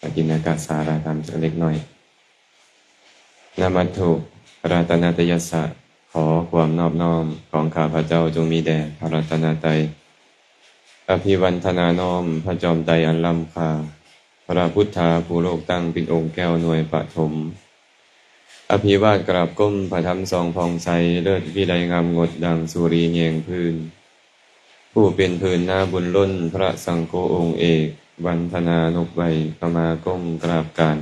ອາທິນນະກະສາລະທຳຈັກເລັກນ້ອຍ. ນະມັດຖຸ ລັດຕະນະຕະຍັດສະ, ຂໍຄວາມນອບນ້ອມຂອງຂ້າພະເຈົ້າຈົ່ງມີແດ່ພະລັດຕະນະໄຕ. ອະພິວັນທະນານ້ອມພະຈອມໄຕອັນລ້ຳຄ່າ, ພະພຸດທາຜູ້ໂລກຕັ້ງເປັນອົງແກ້ວໜ່ວຍປະຖົມ. ອະພິວາດກາບກົ້ມພະທຳສ່ອງຜ່ອງໃສ, ເລີດວິໄລງາມງົດດັ່ງສຸລີແຍງພື້ນ. ຜູ້ເປັນພື້ນນາບຸນລົ້ນ, ພະສັງໂຄອົງເອກ, ວັນທະນານົບໄຫວ້, ຂະມາກົ້ມກາບການ.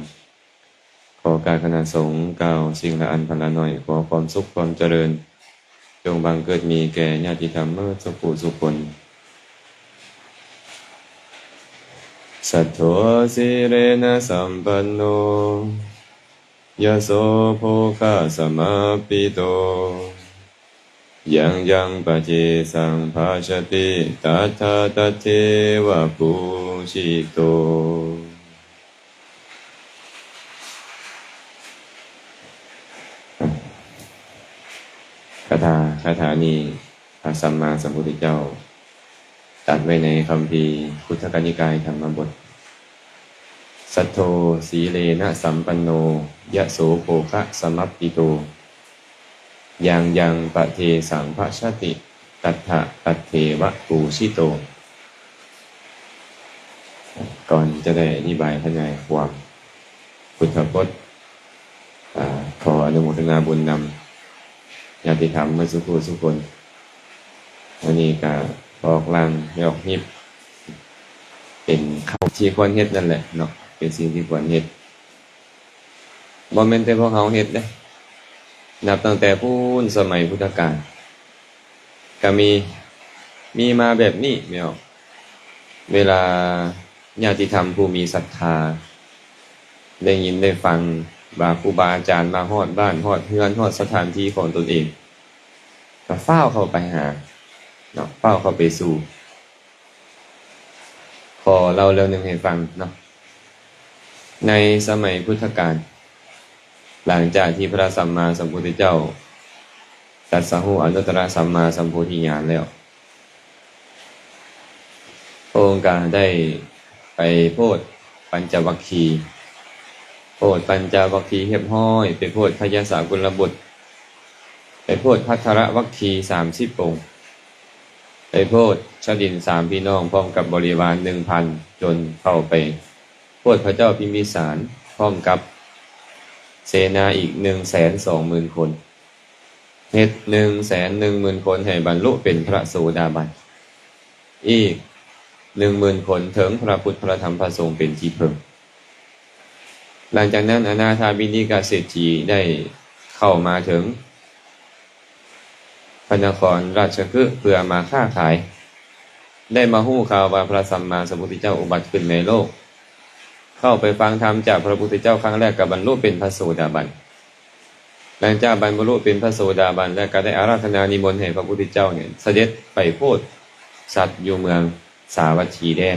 ຂໍການຄະນະສົງກ່າວສິ່ງລະອັນພັນລະໜ້ອຍ, ຂໍຄວາມສຸກຄວາມຈະເລີນ ຈົ່ງບັງເກີດມີແກ່ຍາດຕິທຳເໝິດສຸຂູສຸຄົນ. ສັດໂທ ສີເລນະສຳປັນໂນ ຍະໂສໂພຄະສະມາປິໂຕ ຍັງຍັງປະເທສັງພັດຊະຕິ ຕັດຖະຕັດເທວະປູຊິໂຕ. ຄາຖາ ຄາຖານີ້ ພະສຳມາສຳພຸດທະເຈົ້າຕັດໄວ້ໃນຄຳພີພຸດທະກະນິກາຍທຳມະບົດ ສັດໂທ ສີເລນະສຳປັນໂນ ຍະໂສໂພຄະສະມາປິໂຕ ຍັງຍັງປະເທສັງພັດຊະຕິ ຕັດຖະຕັດເທວະປູຊິໂຕ. ກ່ອນຈະໄດ້ອະທິບາຍຂະຫຍາຍຄວາມ ພຸດທະພົດ ອາ ຂໍອະນຸໂມທະນາບຸນນຳຍາດຕິທຳເໝິດສຸຂູສຸຄົນ. ອັນນີ້ກະອອກລ່າງ ອອກຮີບ ເປັນຄຳທີ່ຄວນເຮັດນັ້ນແຫຼະເນາະ, ເປັນສິ່ງທີ່ຄວນເຮັດ. ບໍ່ແມ່ນແຕ່ພວກເຮົາເຮັດເດ້, ນັບຕັ້ງແຕ່ພຸ້ນສະໄໝພຸດທະການ ກະມີ ມີມາແບບນີ້ແມ່ນບໍ່? ເວລາຍາດຕິທຳຜູ້ມີສັດທາ ໄດ້ຍິນໄດ້ຟັງວ່າຄູບາອາຈານມາຮອດບ້ານ ຮອດເຮືອນ ຮອດສະຖານທີ່ຂອງຕົນເອງ ກະຟ້າວເຂົ້າໄປຫາເນາະ, ຟ້າວເຂົ້າໄປສູ່. ຂໍເລົ່າເລື່ອງໜຶ່ງໃຫ້ຟັງເນາະ. ໃນສະໄໝພຸດທະການ ຫຼັງຈາກທີ່ພະສຳມາສຳພຸດທະເຈົ້າຕັດສະຮູ້ອະນຸດຕະລະສຳມາສຳໂພທິຍານແລ້ວ, ພະອົງກະໄດ້ໄປໂພດປັນຈະວັກຄີ, ໂພດປັນຈະວັກຄີຮຽບຮ້ອຍ, ໄປໂພດໄຊຍະສາກຸນລະບຸດ, ໄປໂພດພັດທະລະວັກຄີສາມສິບອົງ, ໄປໂພດຊະດິນສາມພີ່ນ້ອງພ້ອມກັບບໍລິວານໜຶ່ງພັນ ຈົນເຂົ້າໄປໂພດພະເຈົ້າພິມພິສານພ້ອມກັບເສນາອີກໜຶ່ງແສນສອງໝື່ນຄົນ, ເຮັດໜຶ່ງແສນໜຶ່ງໝື່ນຄົນໃຫ້ບັນລຸເປັນພະໂສດາບັນ, ອີກໜຶ່ງໝື່ນຄົນເຖິງພະພຸດ ພະທຳ ພະສົງເປັນທີ່ເພິ່ງ. ຫຼັງຈາກນັ້ນ ອະນາຖາບິນດິກະເສດຖີໄດ້ເຂົ້າມາເຖິງ ພະນະຄອນລາຊະຄຶ ເພື່ອມາຄ້າຂາຍ, ໄດ້ມາຮູ້ຂ່າວວ່າພະສຳມາສຳພຸດທະເຈົ້າອຸບັດຂຶ້ນໃນໂລກ, ເຂົ້າໄປຟັງທຳຈາກພະພຸດທະເຈົ້າຄັ້ງແລກ ກໍບັນລຸເປັນພະໂສດາບັນ. ຫຼັງຈາກບັນລຸເປັນພະໂສດາບັນແລ້ວ ກໍໄດ້ອາລາທະນານິມົນໃຫ້ພະພຸດທະເຈົ້ານີ້ສະເດັດໄປໂພດສັດຢູ່ເມືອງສາວັດຖີແດ່.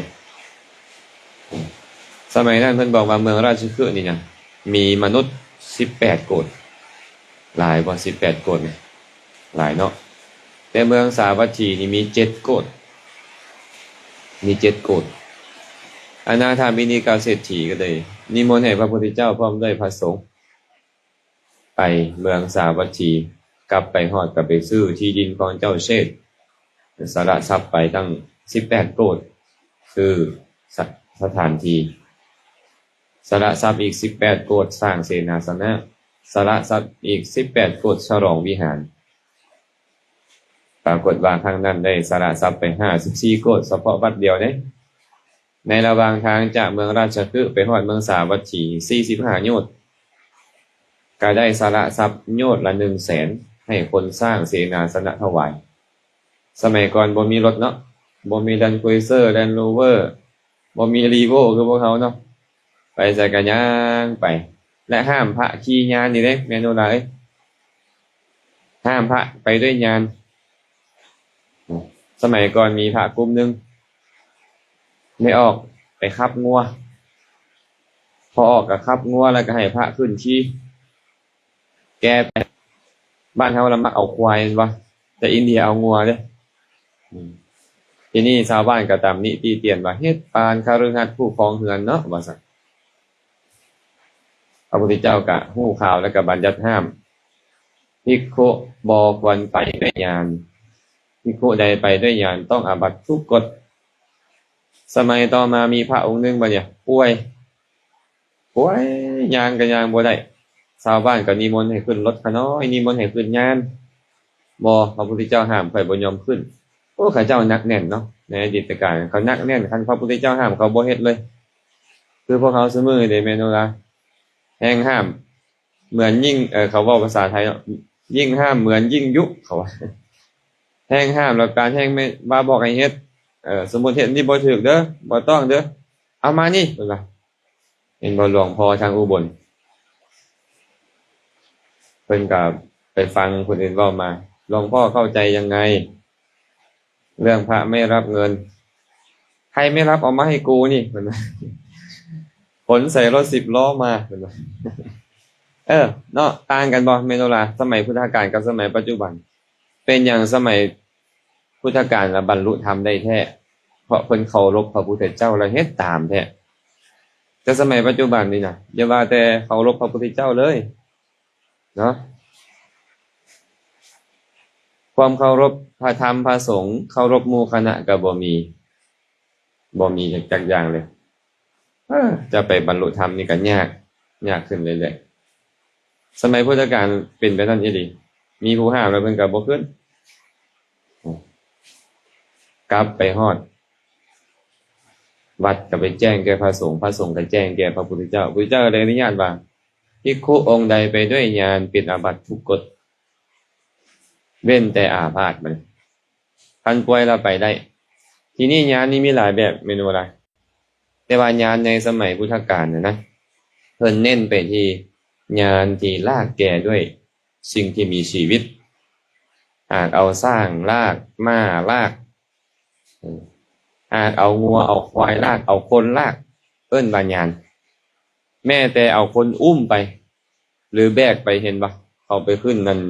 ສະໄໝນັ້ນເພິ່ນບອກວ່າເມືອງລາຊະຄຶນີ້ນະ ມີມະນຸດສິບແປດໂກດ. ຫຼາຍບໍ່ ສິບແປດໂກດນີ້? ຫຼາຍເນາະ. ແຕ່ເມືອງສາວັດຖີນີ້ມີເຈັດໂກດ, ມີເຈັດໂກດ. ອະນາຖາບິນດິກະເສດຖີກໍເລີຍນິມົນໃຫ້ພະພຸດທະເຈົ້າພ້ອມດ້ວຍພະສົງ ໄປເມືອງສາວັດຖີ, ກັບໄປຮອດກໍໄປຊື້ທີ່ດິນຂອງເຈົ້າເຊດ, ສະຫຼະຊັບໄປຕັ້ງສິບແປດໂກດ ຊື້ສະ ສະຖານທີ່, ສະຫຼະຊັບອີກສິບແປດໂກດສ້າງເສນາສະນະ, ສະຫຼະຊັບອີກສິບແປດໂກດສະຫຼອງວິຫານ. ປາກົດວ່າຄັ້ງນັ້ນໄດ້ສະຫຼະຊັບໄປຫ້າສິບສີ່ໂກດ ສະເພາະວັດດຽວເດ້. ໃນລະຫວ່າງທາງຈາກເມືອງລາຊະຄຶໄປຮອດເມືອງສາວັດຖີ ສີ່ສິບຫ້າໂຍດ, ກະໄດ້ສະຫຼະຊັບໂຍດລະໜຶ່ງແສນ ໃຫ້ຄົນສ້າງເສນາສະນະຖວາຍ. ສະໄໝກ່ອນບໍ່ມີລົດເນາະ, ບໍ່ມີ Land Cruiser Land Rover, ບໍ່ມີ Revo ຄືພວກເຮົາເນາະ, ໄປໃສກະຍ່າງໄປ ແລະ ຫ້າມພະຂີ່ຍານນີ້ເດ້ ແມ່ນໂນລາເອີຍ. ຫ້າມພະໄປດ້ວຍຍານ. ສະໄໝກ່ອນມີພະກຸ່ມໜຶ່ງ ໄດ້ອອກໄປຂັບງົວ, ພໍອອກກໍຂັບງົວແລ້ວກໍໃຫ້ພະຂຶ້ນຂີ່ ແກ່ໄປ. ບ້ານເຮົາລະມັກເອົາຄວາຍແມ່ນບໍ່? ແຕ່ອິນເດຍເອົາງົວເດ້. ອືມ ທີນີ້ຊາວບ້ານກໍຕຳໜິຕິຕຽນວ່າ ເຮັດປານຄະລືຫັດຜູ້ຄອງເຮືອນເນາະ ວ່າຊັ້ນ. ະພຸດທະເຈົ້າກະຮູ້ຂ່າວ ແລ້ວກະບັນຍັດຫ້າມ ພິກຂຸບໍ່ຄວນໄປດ້ວຍຍານ, ພິກຂຸໃດໄປດ້ວຍຍານຕ້ອງອາບັດທຸກກົດ. ສະໄໝຕໍ່ມາມີພະອົງໜຶ່ງບາດນີ້ປ່ວຍ ໂອ້ຍ ຍ່າງກໍຍ່າງບໍ່ໄດ້. ຊາວບ້ານກໍນິມົນໃຫ້ຂຶ້ນລົດຂະນ້ອຍ, ນິມົນໃຫ້ຂຶ້ນຍານ. ບໍ່, ພະພຸດທະເຈົ້າຫ້າມ, ຂ້ອຍບໍ່ຍອມຂຶ້ນ. ໂອ້ ເຂົາເຈົ້າໜັກແໜ້ນເນາະ, ໃນອະດີດຕະການເຂົາໜັກແໜ້ນ, ຄັນພະພຸດທະເຈົ້າຫ້າມ ເຂົາບໍ່ເຮັດເລີຍ. ຄືພວກເຮົາຊຸມື້ນີ້ເດ ແມ່ນບໍ່ລະ? ແຮງຫ້າມເໝືອນຍິ່ງ, ເອີ ເຂົາເວົ້າພາສາໄທເນາະ, ຍິ່ງຫ້າມເໝືອນຍິ່ງຍຸ ເຂົາວ່າ. ແຮງຫ້າມແລ້ວການແຮງແມ່ນວ່າບອກໃຫ້ເຮັດ. ເອີ ສົມມຸດເຮັດອັນນີ້ບໍ່ຖືກເດີ, ບໍ່ຕ້ອງເດີ, ເອົາມານີ້ ເພິ່ນວ່າ. ເຫັນບໍ່ ຫຼວງພໍ່ທາງອຸບົນ ເພິ່ນກໍໄປຟັງຄົນອື່ນເວົ້າມາ, ຫຼວງພໍ່ເຂົ້າໃຈຍັງໄງ ເລື່ອງພະໄມ່ຮັບເງິນ? ໃຄໄມ່ຮັບ ເອົາມາໃຫ້ກູນີ້ ເພິ່ນວ່າ. ຂົນໃສ່ລົດສິບລໍ້ມາ ເພິ່ນວ່າ. ເອີ ເນາະ, ຕ່າງກັນບໍ່ ແມ່ນບໍ່ລະ? ສະໄໝພຸດທະການກັບສະໄໝປັດຈຸບັນ. ເປັນຫຍັງສະໄໝພຸດທະການລະບັນລຸທຳໄດ້ແທ້? ເພາະເພິ່ນເຄົາລົບພະພຸດທະເຈົ້າ ແລະ ເຮັດຕາມແທ້. ແຕ່ສະໄໝປັດຈຸບັນນີ້ນະ ຢ່າວ່າແຕ່ເຄົາລົບພະພຸດທະເຈົ້າເລີຍເນາະ, ຄວາມເຄົາລົບພະທຳພະສົງ, ເຄົາລົບໝູ່ຄະນະກໍບໍ່ມີ, ບໍ່ມີຈັກຢ່າງເລີຍ. ເອີ ຈະໄປບັນລຸທຳນີ້ກໍຍາກ, ຍາກຂຶ້ນເລື້ອຍໆ. ສະໄໝພຸດທະການເປັນແບບນັ້ນອີ່ຫຼີ, ມີຜູ້ຫ້າມແລ້ວເພິ່ນກໍບໍ່ຂຶ້ນ. ກັບໄປຮອດວັດກໍໄປແຈ້ງແກ່ພະສົງ, ພະສົງກໍແຈ້ງແກ່ພະພຸດທະເຈົ້າ, ພຸດທະເຈົ້າກໍເລີຍອະນຸຍາດວ່າ ພິກຂຸອົງໃດໄປດ້ວຍຍານເປັນອາບັດທຸກກົດ ເວັ້ນແຕ່ອາພາດມັນ. ຄັນປ່ວຍລະໄປໄດ້. ທີນີ້ຍານນີ້ມີຫຼາຍແບບແມ່ນບໍ່ລະ? ແຕ່ວ່າຍານໃນສະໄໝພຸດທະການນະນະ ເພິ່ນເນັ້ນໄປທີ່ຍານທີ່ລາກແກ່ດ້ວຍສິ່ງທີ່ມີຊີວິດ. ອາດເອົາຊ້າງລາກ, ມ້າລາກ, ອາດເອົາງົວເອົາຄວາຍລາກ, ເອົາຄົນລາກ, ເອີ້ນວ່າຍານ. ແມ້ແຕ່ເອົາຄົນອຸ້ມໄປ ຫຼືແບກໄປ ເຫັນບໍ່? ເຂົາໄປຂຶ້ນນັ້ນ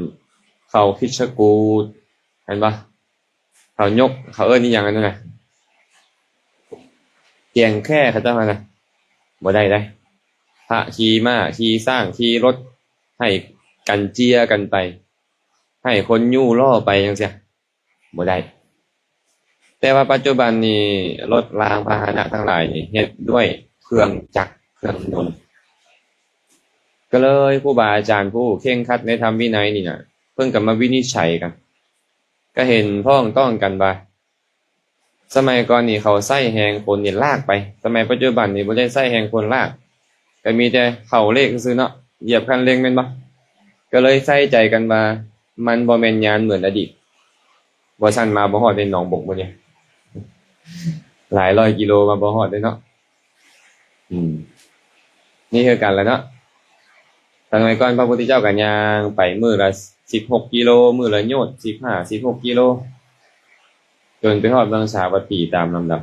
ເຂົາຄິດສະກູດ ເຫັນບໍ່? ເຂົາຍົກ ເຂົາເອີ້ນອີ່ຫຍັງອັນນັ້ນນະ? ກຽງແຄ້ ເຂົາເຈົ້າຫັ້ນນະ ບໍ່ໄດ້ເດ້. ພະຂີ່ມ້າ ຂີ່ຊ້າງ ຂີ່ລົດ ໃຫ້ກັນເຈຍກັນໄປ ໃຫ້ຄົນຍູ້ລໍ້ໄປຈັ່ງຊີ້ ບໍ່ໄດ້. ແຕ່ວ່າປັດຈຸບັນນີ້ ລົດລາງພາຫະນະທັງຫຼາຍນີ້ເຮັດດ້ວຍເຄື່ອງຈັກເຄື່ອງຍົນ, ກໍເລີຍຄູບາອາຈານຜູ້ເຄັ່ງຄັດໃນທຳວິໄນນີ້ນະ ເພິ່ນກໍມາວິນິດໄສກັນ, ກໍເຫັນພ້ອງຕ້ອງກັນວ່າ ສະໄໝກ່ອນນີ້ເຂົາໃຊ້ແຮງຄົນນີ້ລາກໄປ, ສະໄໝປັດຈຸບັນນີ້ບໍ່ໄດ້ໃຊ້ແຮງຄົນລາກ, ກໍມີແຕ່ເຂົ້າເລກຊື່ໆເນາະ, ຢຽບຄັນເລັ່ງແມ່ນບໍ່? ກໍເລີຍໃສ່ໃຈກັນວ່າມັນບໍ່ແມ່ນຍານເໝືອນອະດີດ, ບໍ່ຊັ້ນມາບໍ່ຮອດໃນໜອງບົກມື້ນີ້, ຫຼາຍຮ້ອຍກິໂລມາບໍ່ຮອດເດ້ເນາະ. ອືມ ນີ້ຄືກັນລະເນາະ. ສະໄໝກ່ອນພະພຸດທະເຈົ້າກໍຍ່າງໄປມື້ລະສິບຫົກກິໂລ, ມື້ລະໂຍດສິບຫ້າ ສິບຫົກກິໂລ ຈົນໄປຮອດເມືອງສາວັດຖີຕາມລຳດັບ.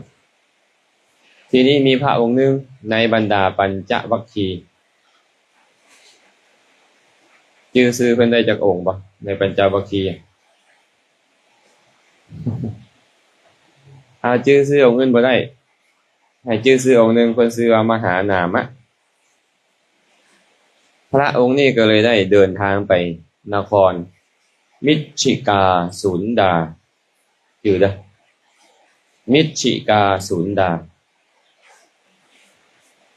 ທີນີ້ມີພະອົງໜຶ່ງໃນບັນດາປັນຈະວັກຄີ, ຈື່ຊື່ເພິ່ນໄດ້ຈັກອົງບໍ່ ໃນປັນຈະວັກຄີ? ຫາຈື່ຊື່ອົງອື່ນບໍ່ໄດ້, ໃຫ້ຈື່ຊື່ອົງໜຶ່ງ, ເພິ່ນຊື່ວ່າມະຫານາມະ. ພະອົງນີ້ກໍເລີຍໄດ້ເດີນທາງໄປນະຄອນມິດຊິກາສູນດາ, ຈື່ເດີ ມິດຊິກາສູນດາ.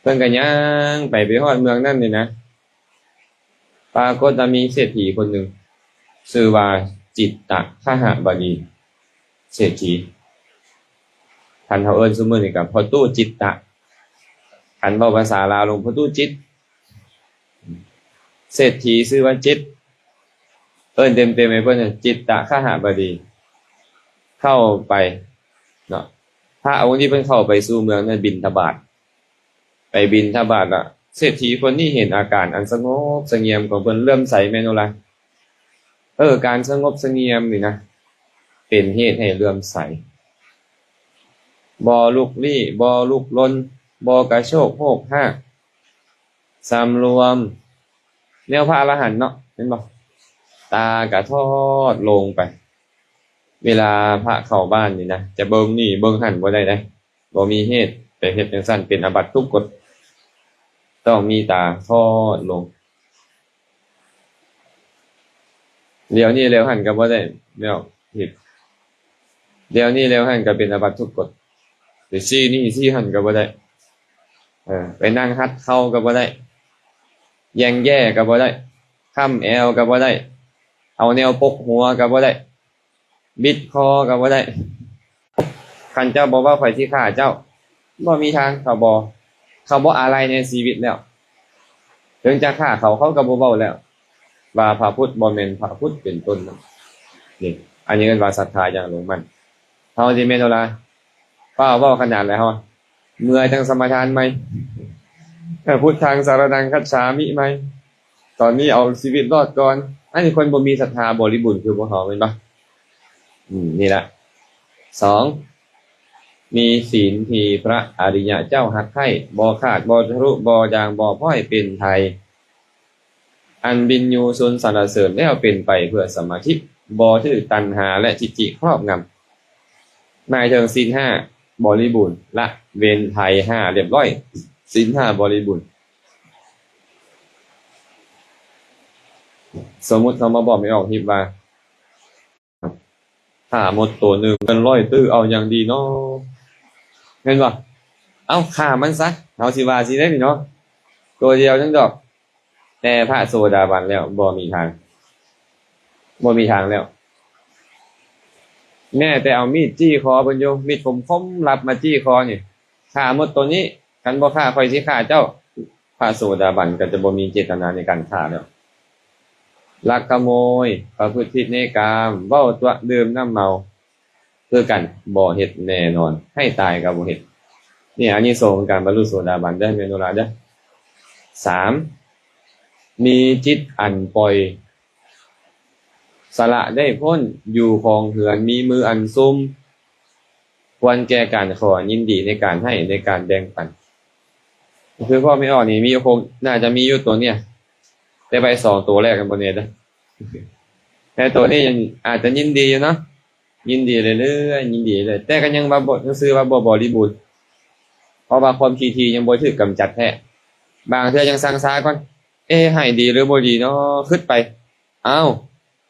ເພິ່ນກໍຍ່າງໄປ, ໄປຮອດເມືອງນັ້ນນີ້ນະ, ປາກົດວ່າມີເສດຖີຄົນໜຶ່ງ ຊື່ວ່າຈິດຕະຄະຫະບະດີ. ເສດຖີ ຄັນເຮົາເອີ້ນຊຸມື້ນີ້ກໍພໍ່ຕູ້ຈິດຕະ, ຄັນເວົ້າພາສາລາວລົງ ພໍ່ຕູ້ຈິດ. ເສດຖີຊື່ວ່າຈິດ, ເອີ້ນເຕັມໆໃຫ້ເພິ່ນ ຈິດຕະຄະຫະບະດີ. ເຂົ້າໄປເນາະ, ພະອົງທີ່ເພິ່ນເຂົ້າໄປສູ່ເມືອງນັ້ນບິນທະບາດ, ໄປບິນທະບາດລະ ເສດຖີຄົນນີ້ເຫັນອາການອັນສະຫງົບສະຫງຽມຂອງເພິ່ນ, ເຫຼື້ອມໃສແມ່ນບໍ່ລະ? ເອີ ການສະຫງົບສະຫງຽມນີ້ນະ ເປັນເຫດໃຫ້ເຫຼື້ອມໃສ, ບໍ່ລຸກລີ້ ບໍ່ລຸກລົນ ບໍ່ກະໂຊກໂຮກຮາກ, ສຳລວມ ແນວພະອະລະຫັນເນາະ, ເຫັນບໍ່? ຕາກະທອດລົງໄປ. ເວລາພະເຂົ້າບ້ານນີ້ນະ ຈະເບິ່ງນີ້ເບິ່ງຫັ້ນບໍ່ໄດ້ເດ້, ບໍ່ມີເຫດໄປເຮັດຈັ່ງຊັ້ນ ເປັນອາບັດທຸກກົດ. ຕ້ອງມີຕາທອດລົງ. ແລ້ວນີ້ແລ້ວຫັ້ນກໍບໍ່ໄດ້ ແລ້ວຜິດ ແລ້ວນີ້ແລ້ວຫັ້ນກໍເປັນອາບັດທຸກກົດ. ໄປຊີ້ນີ້ຊີ້ຫັ້ນກໍບໍ່ໄດ້ ເອີ ໄປນັ່ງຫັດເຂົ່າກໍບໍ່ໄດ້ ແຢ່ງແຢ່ກໍບໍ່ໄດ້ ຄ້ຳແອວກໍບໍ່ໄດ້ ເອົາແນວປົກຫົວກໍບໍ່ໄດ້ ບິດຄໍກໍບໍ່ໄດ້. ຄັນເຈົ້າບໍ່ເວົ້າ ຂ້ອຍຊິຂ້າເຈົ້າ. ບໍ່ມີທາງ ເຂົາບໍ່ ເຂົາບໍ່ອາໄລໃນຊີວິດແລ້ວ. ເຖິງຈະຂ້າເຂົາ ເຂົາກໍບໍ່ເວົ້າແລ້ວ ວ່າພະພຸດບໍ່ແມ່ນພະພຸດເປັນຕົ້ນ. ນີ້ ອັນນີ້ເອີ້ນວ່າສັດທາຢ່າງລົງໝັ້ນ. ເຮົາຊິແມ່ນໂອລາ ຟ້າວເວົ້າຂະໜາດແລ້ວ ເຮົາເມື່ອຍຈັ່ງສະມາທານໃໝ່ ພຸດທັງສາລະນັງຄັດສາມິໃໝ່. ຕອນນີ້ເອົາຊີວິດລອດກ່ອນ. ອັນນີ້ຄົນບໍ່ມີສັດທາບໍລິບູນຄືພວກເຮົາແມ່ນບໍ່? ອືມ ນີ້ລະ. ສອງ ມີສິນທີ່ພະອະລິຍະເຈົ້າຮັກໃຄ ບໍ່ຂາດ ບໍ່ທະລຸ ບໍ່ດ່າງ ບໍ່ພ້ອຍ ເປັນໄທ ອັນບິນຢູ່ຊົນສັນລະເສີນແລ້ວເປັນໄປເພື່ອສະມາທິ ບໍ່ຖືກຕັນຫາ ແລະ ທິດຖິຄອບງຳ. ໝາຍເຖິງສິນຫ້າບໍລິບູນ ລະເວັ້ນໄພຫ້າລຽບຮ້ອຍ ສິນຫ້າບໍລິບູນ. ສົມມຸດເຂົາມາບອກແມ່ອອກຮິບວ່າ ຂ້າມົດໂຕໜຶ່ງເງິນຮ້ອຍຕື້ ເອົາຫຍັງດີນໍ ແມ່ນບໍ່? ເອົ້າ ຂ້າມັນຊະ ເຮົາຊິວ່າຊີ້ເດ້ນີ້ເນາະ ໂຕດຽວໜຶ່ງດອກ. ແຕ່ພະໂສດາບັນແລ້ວບໍ່ມີທາງ ບໍ່ມີທາງແລ້ວ. ແມ້ແຕ່ເອົາມີດຈີ້ຄໍເພິ່ນຢູ່ ມີດຄົມໆ ລັບມາຈີ້ຄໍນີ້ ຂ້າມົດໂຕນີ້ ຄັນບໍ່ຂ້າ ຂ້ອຍຊິຂ້າເຈົ້າ. ພະໂສດາບັນກໍຈະບໍ່ມີເຈດຕະນາໃນການຂ້າແລ້ວ. ລັກຂະໂມຍ ປະພຶດຜິດໃນກາມ ເວົ້າຕົວະ ດື່ມນ້ຳເມົາ ຄືກັນ ບໍ່ເຮັດແນ່ນອນ ໃຫ້ຕາຍກໍບໍ່ເຮັດ. ນີ້ອານິສົງຂອງການບັນລຸໂສດາບັນເດີ ແມ່ນໂນລາເດີ. ສາມ ມີຈິດອັນປ່ອຍ ສະຫຼະໄດ້ພົ້ນ ຢູ່ຄອງເຮືອນ ມີມືອັນຊຸ່ມ ຄວນແກ່ການຂໍ ຍິນດີໃນການໃຫ້ ໃນການແບ່ງປັນ. ຄືພວກແມ່ອອກນີ້ມີຢູ່ຄົງ ໜ້າຈະມີຢູ່ໂຕເນີ້ຍ ແຕ່ໄວ້ສອງໂຕແລກກັນບໍ່ແນ່ເດີ. ແຕ່ໂຕນີ້ຍັງອາດຈະຍິນດີຢູ່ເນາະ ຍິນດີເລື້ອຍໆ ຍິນດີເລື້ອຍ ແຕ່ກໍຍັງວ່າບໍ່ ຍັງຊື່ວ່າບໍ່ບໍລິບູນ ເພາະວ່າຄວາມຂີ້ຖີ່ຍັງບໍ່ຖືກກຳຈັດແທ້. ບາງເທື່ອຍັງຊັງຊາກ່ອນ ເອະ ໃຫ້ດີຫຼືບໍ່ດີເນາະ ຄິດໄປ ອ້າວ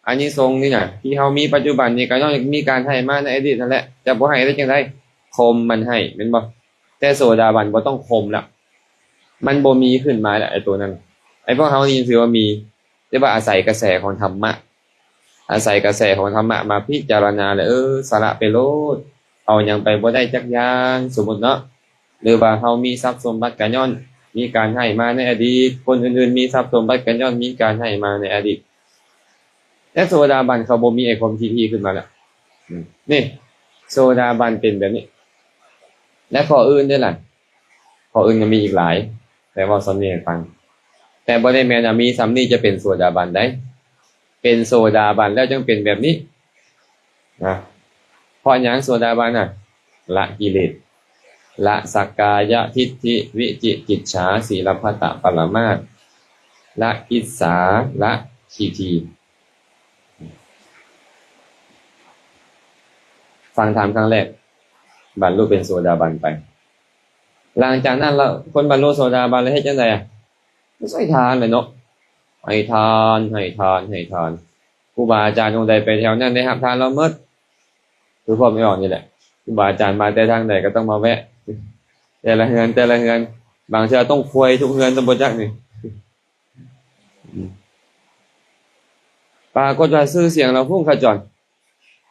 ອານິສົງນີ້ນະ ທີ່ເຮົາມີປັດຈຸບັນນີ້ ກໍຍ້ອນມີການໃຫ້ມາໃນອະດີດຫັ້ນແຫຼະ ຈະບໍ່ໃຫ້ໄດ້ຈັ່ງໃດ? ຂົ່ມມັນໃຫ້ແມ່ນບໍ່? ແຕ່ໂສດາບັນບໍ່ຕ້ອງຂົ່ມລະ ມັນບໍ່ມີຂຶ້ນມາລະ ໄອ້ໂຕນັ້ນ. ໄອ້ພວກເຮົານີ້ຍັງຖືວ່າມີ ແຕ່ວ່າອາໄສກະແສຂອງທຳມະ ອາໄສກະແສຂອງທຳມະມາພິຈາລະນາແລ້ວ ເອີ ສະຫຼະໄປໂລດ ເອົາຫຍັງໄປບໍ່ໄດ້ຈັກຢ່າງ ສົມມຸດເນາະ. ຫຼືວ່າເຮົາມີຊັບສົມບັດກະຍ້ອນມີການໃຫ້ມາໃນອະດີດ ຄົນອື່ນໆມີຊັບສົມບັດກະຍ້ອນມີການໃຫ້ມາໃນອະດີດ. ແຕ່ໂສດາບັນເຂົາບໍ່ມີໄອ້ຄວາມທີ່ທີ່ຂຶ້ນມາແລ້ວ ອືມ ນີ້ ໂສດາບັນເປັນແບບນີ້. ແລະ ຂໍ້ອື່ນເດ້ລະ ຂໍ້ອື່ນກໍມີອີກຫຼາຍ ແຕ່ເວົ້າສ່ຳນີ້ໃຫ້ຟັງ. ແຕ່ບໍ່ໄດ້ແມ່ນວ່າມີສ່ຳນີ້ຈະເປັນໂສດາບັນໃດ ເປັນໂສດາບັນແລ້ວຈຶ່ງເປັນແບບນີ້ນະ. ເພາະຫຍັງໂສດາບັນນະ? ລະກິເລດ ລະສັກກາຍະທິດຖິ ວິຈິກິດສາ ສີລະພັດຕະປະລະມາດ ລະອິດສາ ລະທິດຖິ. ຟັງທຳຄັ້ງແລກ ບັນລຸເປັນໂສດາບັນໄປ. ຫຼັງຈາກນັ້ນລະ ຄົນບັນລຸໂສດາບັນລະເຮັດຈັ່ງໃດອະ? ໃຫ້ທານແຫຼະເນາະ ໃຫ້ທານ ໃຫ້ທານ ໃຫ້ທານ. ຄູບາອາຈານອົງໃດໄປແຖວນັ້ນໄດ້ຮັບທານລາວໝົດ. ຄືພວກແມ່ອອກນີ້ແຫຼະ ຄູບາອາຈານມາແຕ່ທາງໃດກໍຕ້ອງມາແວະ ແຕ່ລະເຮືອນ ແຕ່ລະເຮືອນ ບາງເທື່ອຕ້ອງຄວຍທຸກເຮືອນຊະບໍ່ຈັກນີ້. ປາກົດວ່າຊື່ສຽງລາວຟຸ້ງຂະຈອນ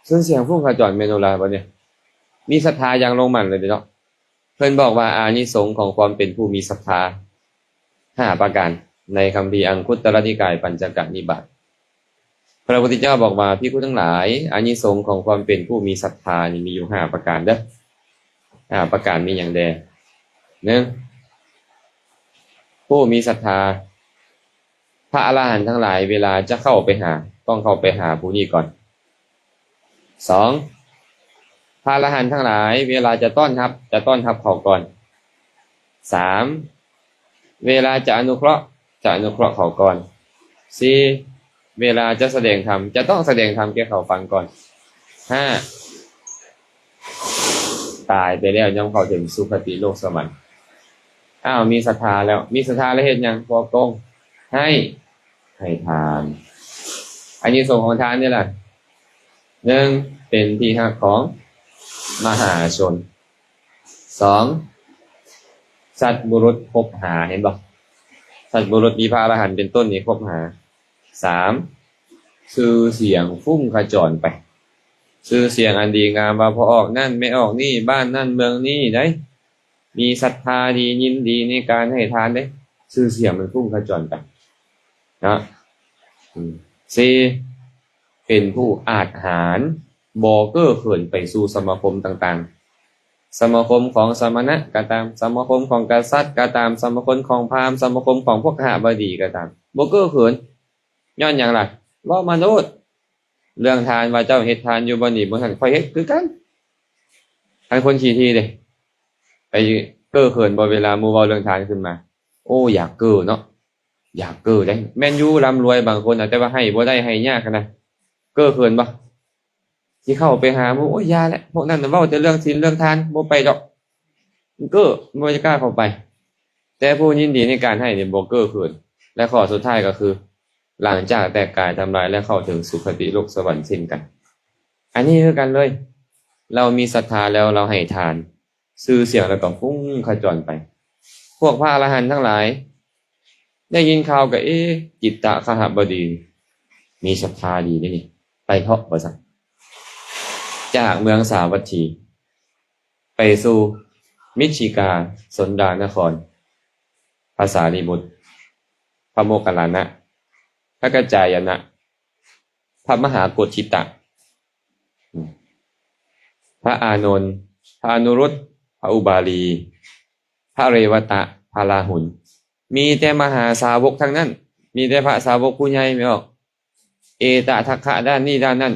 ຊື່ສຽງຟຸ້ງຂະຈອນແມ່ນໂນລາບັດນີ້ ມີສັດທາຢ່າງລົງໝັ້ນເລີຍເນາະ. ເພິ່ນບອກວ່າອານິສົງຂອງຄວາມເປັນຜູ້ມີສັດທາຫ້າປະການ ໃນຄຳພີອັງຄຸດຕະລະນິກາຍ ປັນຈະກະນິບາດ. ພະພຸດທະເຈົ້າບອກວ່າ ພິກຂຸທັງຫຼາຍ ອານິສົງຂອງຄວາມເປັນຜູ້ມີສັດທານີ້ມີຢູ່ຫ້າປະການເດີ້. ຫ້າປະການມີຫຍັງແດ່? ໜຶ່ງ ຜູ້ມີສັດທາ ພະອະລະຫັນທັງຫຼາຍ ເວລາຈະເຂົ້າໄປຫາ ຕ້ອງເຂົ້າໄປຫາຜູ້ນີ້ກ່ອນ. ສອງ ພະອະລະຫັນທັງຫຼາຍ ເວລາຈະຕ້ອນຮັບ ຈະຕ້ອນຮັບເຂົາກ່ອນ. ສາມ ເວລາຈະອະນຸເຄາະ ຈະອະນຸເຄາະເຂົາກ່ອນ. ສີ່ ເວລາຈະສະແດງທຳ ຈະຕ້ອງສະແດງທຳແກ່ເຂົາຟັງກ່ອນ. ຫ້າ ຕາຍໄປແລ້ວຍ່ອມເຂົ້າເຖິງສຸຄະຕິໂລກສະຫວັນ. ອ້າວ ມີສັດທາແລ້ວ ມີສັດທາແລ້ວເຮັດຫຍັງ? ບໍ່ໂກງ ໃຫ້ ໃຫ້ທານ. ອານິສົງຂອງທານນີ້ລະ ໜຶ່ງ ເປັນທີ່ຮັກຂອງມະຫາຊົນ, ສອງ ສັດບຸລຸດຄົບຫາ ເຫັນບໍ່? ສັດບຸລຸດມີພະອະລະຫັນເປັນຕົ້ນນີ້ຄົບຫາ. ສາມ ຊື່ສຽງຟຸ້ງຂະຈອນໄປ, ຊື່ສຽງອັນດີງາມວ່າພໍ່ອອກນັ້ນແມ່ອອກນີ້ ບ້ານນັ້ນເມືອງນີ້ໃດ໋ ມີສັດທາດີ ຍິນດີໃນການໃຫ້ທານເດ້, ຊື່ສຽງມັນຟຸ້ງຂະຈອນໄປເນາະ. ອືມ ສີ່ ເປັນຜູ້ອາດຫານ ບໍ່ເກີ້ເຂີນໄປສູ່ສະມາຄົມຕ່າງໆ, ສະມາຄົມຂອງສະມະນະກໍຕາມ, ສະມາຄົມຂອງກະສັດກໍຕາມ, ສະມາຄົມຂອງພາມ, ສະມາຄົມຂອງພວກຄະຫະບະດີກໍຕາມ ບໍ່ເກີ້ເຂີນ. ຍ້ອນຫຍັງລະ? ເວົ້າມາໂລດ. ເລື່ອງທານ ວ່າເຈົ້າເຮັດທານຢູ່ບ່ອນນີ້ບ່ອນນັ້ນ ຂ້ອຍເຮັດຄືກັນ. ຄັນຄົນຂີ້ຖີ່ເດ້ ໄປເກີ້ເຂີນບໍ່ ເວລາໝູ່ເວົ້າເລື່ອງທານຂຶ້ນມາ? ໂອ້ ຢາກເກີ້ເນາະ ຢາກເກີ້ເດ້. ແມ່ນຢູ່ ລ່ຳລວຍບາງຄົນນະ ແຕ່ວ່າໃຫ້ບໍ່ໄດ້ ໃຫ້ຍາກນະ ເກີ້ເຂີນບໍ່? ຊິເຂົ້າໄປຫາໝູ່ ໂອ້ຍ ຢ່າແຫຼະ ພວກນັ້ນນະເວົ້າແຕ່ເລື່ອງສິນເລື່ອງທານ ບໍ່ໄປດອກ ເກີ້ ບໍ່ກ້າເຂົ້າໄປ. ແຕ່ຜູ້ຍິນດີໃນການໃຫ້ນີ້ບໍ່ເກີ້ເຂີນ. ແລະ ຂໍ້ສຸດທ້າຍກໍຄື ຫຼັງຈາກແຕກກາຍທຳລາຍແລ້ວ ເຂົ້າເຖິງສຸຄະຕິໂລກສະຫວັນເຊັ່ນກັນ. ອັນນີ້ຄືກັນເລີຍ, ເຮົາມີສັດທາແລ້ວ ເຮົາໃຫ້ທານ, ຊື່ສຽງເຮົາກໍຟຸ້ງຂະຈອນໄປ. ພວກພະອະລະຫັນທັງຫຼາຍ ໄດ້ຍິນຂ່າວກໍ ເອ ຈິດຕະຄະຫະບະດີ ມີສັດທາດີເດນີ້ ໄປເຖາະ ວ່າຊັ້ນ. ຈາກເມືອງສາວັດຖີ ໄປສູ່ມິດຊິກາສົນດານະຄອນ, ພະສາລີບຸດ, ພະໂມກຄັນລານະ, ພະກັດຈາຍະນະ, ພະມະຫາໂກດທິຕະ, ພະອານົນ, ພະອະນຸລຸດ, ພະອຸບາລີ, ພະເຣວະຕະ, ພະລາຫຸນ, ມີແຕ່ມະຫາສາວົກທັງນັ້ນ, ມີແຕ່ພະສາວົກຜູ້ໃຫຍ່ແມ່ນບໍ່? ເອຕະທັກຄະດ້ານນີ້ດ້ານນັ້ນ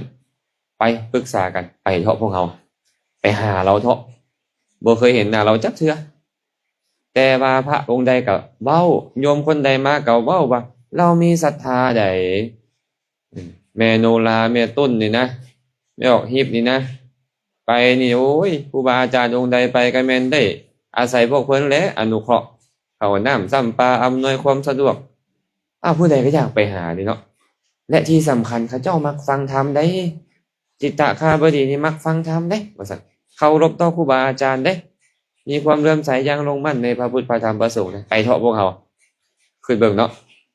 ໄປປຶກສາກັນ ໄປເຖາະພວກເຮົາ ໄປຫາລາວເຖາະ. ບໍ່ເຄີຍເຫັນໜ້າລາວຈັກເທື່ອ ແຕ່ວ່າພະອົງໃດກໍເວົ້າ, ໂຍມຄົນໃດມາກໍເວົ້າວ່າ ລາວມີສັດທາໃດ ແມ່ໂນລາ ແມ່ຕຸ້ນນີ້ນະ ແມ່ອອກຮີບນີ້ນະ ໄປນີ້ ໂອ້ຍ ຄູບາອາຈານອົງໃດໄປກໍແມ່ນໄດ້ອາໄສພວກເພິ່ນແຫຼະອະນຸເຄາະ ເຂົ້ານ້ຳຊຳປາ ອຳນວຍຄວາມສະດວກ. ອ້າວ ຜູ້ໃດກໍຢາກໄປຫາເດເນາະ ແລະ ທີ່ສຳຄັນເຂົາເຈົ້າມັກຟັງທຳໃດ໋ ຈິດຕະຄະຫະບະດີນີ້ມັກຟັງທຳເດ້ ວ່າຊັ້ນ, ເຄົາລົບຕໍ່ຄູບາອາຈານເດ້, ມີຄວາມເຫຼື້ອມໃສຢ່າງລົງໝັ້ນໃນພະພຸດ ພະທຳ ພະສົງເດ້. ໄປເຖາະພວກເຮົາ ຄຶດເບິ່ງເນາະ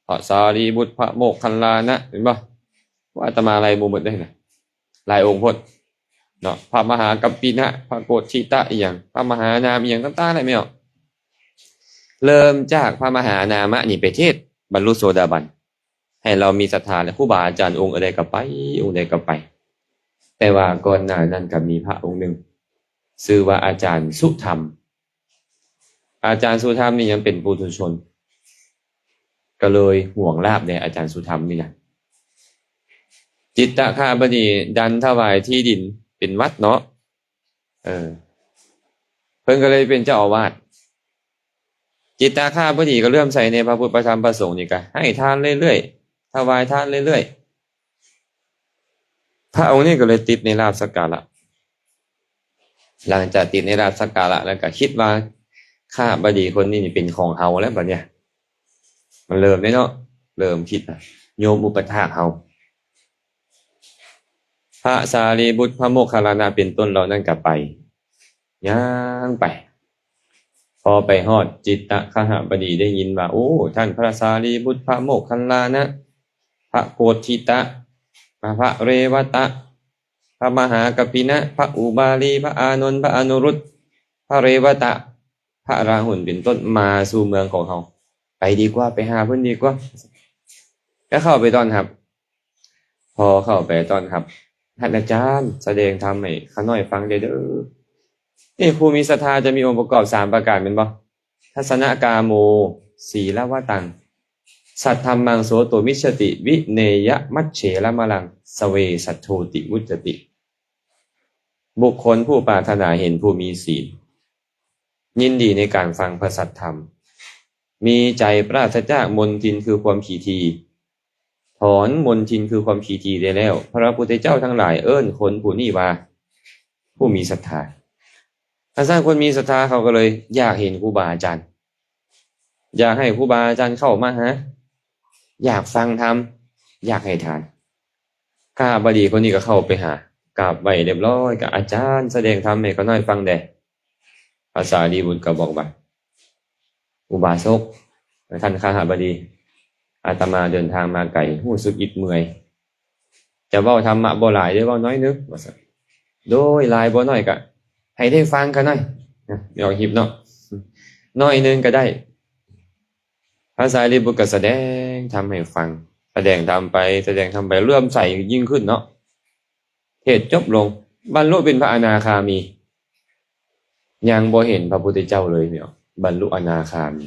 ພະສາລີບຸດ ພະໂມກຄັນລານະ ເຫັນບໍ່? ວ່າອາດຕະມາໄລ່ບໍ່ໝົດເດ້ນະ ຫຼາຍອົງໂພດເນາະ, ພະມະຫາກັບປິນະ ພະໂກດທິຕະ ອີ່ຫຍັງ ພະມະຫານາມ ອີ່ຫຍັງຕ່າງໆ ແຫຼະແມ່ນເນາະ. ເລີ່ມຈາກພະມະຫານາມະນີ້ໄປເທດ ບັນລຸໂສດາບັນ ໃຫ້ລາວມີສັດທາ ແລະ ຄູບາອາຈານອົງໃດກໍໄປ ອົງໃດກໍໄປ. ແຕ່ວ່າກ່ອນໜ້ານັ້ນກໍມີພະອົງໜຶ່ງ ຊື່ວ່າອາຈານສຸທຳ. ອາຈານສຸທຳນີ້ຍັງເປັນປຸຖຸຊົນ ກໍເລີຍຫວງລາບແດ່ ອາຈານສຸທຳນີ້ນະ. ຈິດຕະຄະຫະບະດີດັນຖວາຍທີ່ດິນເປັນວັດເນາະ ເອີ ເພິ່ນກໍເລີຍເປັນເຈົ້າອາວາດ. ຈິດຕະຄະຫະບະດີກໍເຫຼື້ອມໃສໃນພະພຸດ ພະທຳ ພະສົງນີ້ ກໍໃຫ້ທານເລື້ອຍໆ ຖວາຍທານເລື້ອຍໆ. ພະອົງນີ້ກໍເລີຍຕິດໃນລາບສັກກາລະ. ຫຼັງຈາກຕິດໃນລາບສັກກາລະແລ້ວ ກໍຄິດວ່າ ຄະຫະບະດີຄົນນີ້ນີ້ເປັນຂອງເຮົາແລ້ວບັດເນີ້ຍ. ມັນເລີ່ມເດ້ເນາະ ເລີ່ມຄິດລະ ໂຍມອຸປະຖາກເຮົາ. ພະສາລີບຸດ ພະໂມກຄັນລານະ ເປັນຕົ້ນເຫຼົ່ານັ້ນກໍໄປ ຍ່າງໄປ. ພໍໄປຮອດ ຈິດຕະຄະຫະບະດີໄດ້ຍິນວ່າ ໂອ້ ທ່ານພະສາລີບຸດ ພະໂມກຄັນລານະ ພະໂກດທິຕະ ພະເຣວະຕະ ພະມະຫາກັບປິນະ ພະອຸບາລີ ພະອານົນ ພະອະນຸລຸດ ພະເຣວະຕະ ພະລາຫຸນ ເປັນຕົ້ນ ມາສູ່ເມືອງຂອງເຮົາ ໄປດີກວ່າ ໄປຫາເພິ່ນດີກວ່າ. ກໍເຂົ້າໄປຕ້ອນຮັບ. ພໍເຂົ້າໄປຕ້ອນຮັບ ທ່ານອາຈານ ສະແດງທຳໃຫ້ຂ້ານ້ອຍຟັງແດ່ເດີ. ນີ້ ຜູ້ມີສັດທາຈະມີອົງປະກອບສາມປະການແມ່ນບໍ່? ທັດສະນະກາໂມ ສີລະວະຕັງ ສັດທຳມັງ ໂສໂຕມິດສະຕິ ວິເນຍະມັດເສລະມະລັງ ສະເວສັດໂທຕິວຸດຈະຕິ. ບຸກຄົນຜູ້ປາດຖະໜາເຫັນຜູ້ມີສີນ ຍິນດີໃນການຟັງພະສັດທຳ, ມີໃຈປາສະຈາກມົນທິນຄືຄວາມຂີ້ຖີ່, ຖອນມົນທິນຄືຄວາມຂີ້ຖີ່ໄດ້ແລ້ວ, ພະພຸດທະເຈົ້າທັງຫຼາຍເອີ້ນຄົນຜູ້ນີ້ວ່າ ຜູ້ມີສັດທາ. ຄັນຊັ້ນຄົນມີສັດທາເຂົາກໍເລີຍຢາກເຫັນຄູບາອາຈານ, ຢາກໃຫ້ຄູບາອາຈານເຂົ້າມາຫາ, ຢາກຟັງທຳ, ຢາກໃຫ້ທານ. ຄະຫະບະດີຄົນນີ້ກໍເຂົ້າໄປຫາ, ກາບໄຫວ້ຮຽບຮ້ອຍ, ກໍອາຈານສະແດງທຳໃຫ້ຂ້ານ້ອຍຟັງແດ່. ພະສາລີບຸດກໍບອກວ່າ, ອຸບາສົກ, ທ່ານຄະຫະບະດີ, ອາດຕະມາເດີນທາງມາໄກ, ຮູ້ສຶກອິດເມື່ອຍ. ຈະເວົ້າທຳມະບໍ່ຫຼາຍເດີ້, ເວົ້າໜ້ອຍໜຶ່ງ ວ່າຊັ້ນ. ໂດຍ, ຫຼາຍບໍ່ໜ້ອຍກະໃຫ້ໄດ້ຟັງຂ້ານ້ອຍ. ນະ, ອອກຮີບເນາະ, ໜ້ອຍໜຶ່ງກໍໄດ້. ພະສາລີບຸດກໍສະແດງທຳໃຫ້ຟັງ, ສະແດງທຳໄປ, ສະແດງທຳໄປ, ເຫຼື້ອມໃສຍິ່ງຂຶ້ນເນາະ. ເທດຈົບລົງ, ບັນລຸເປັນພະອະນາຄາມີ. ຍັງບໍ່ເຫັນພະພຸດທະເຈົ້າເລີຍເນາະ, ບັນລຸອະນາຄາມີ.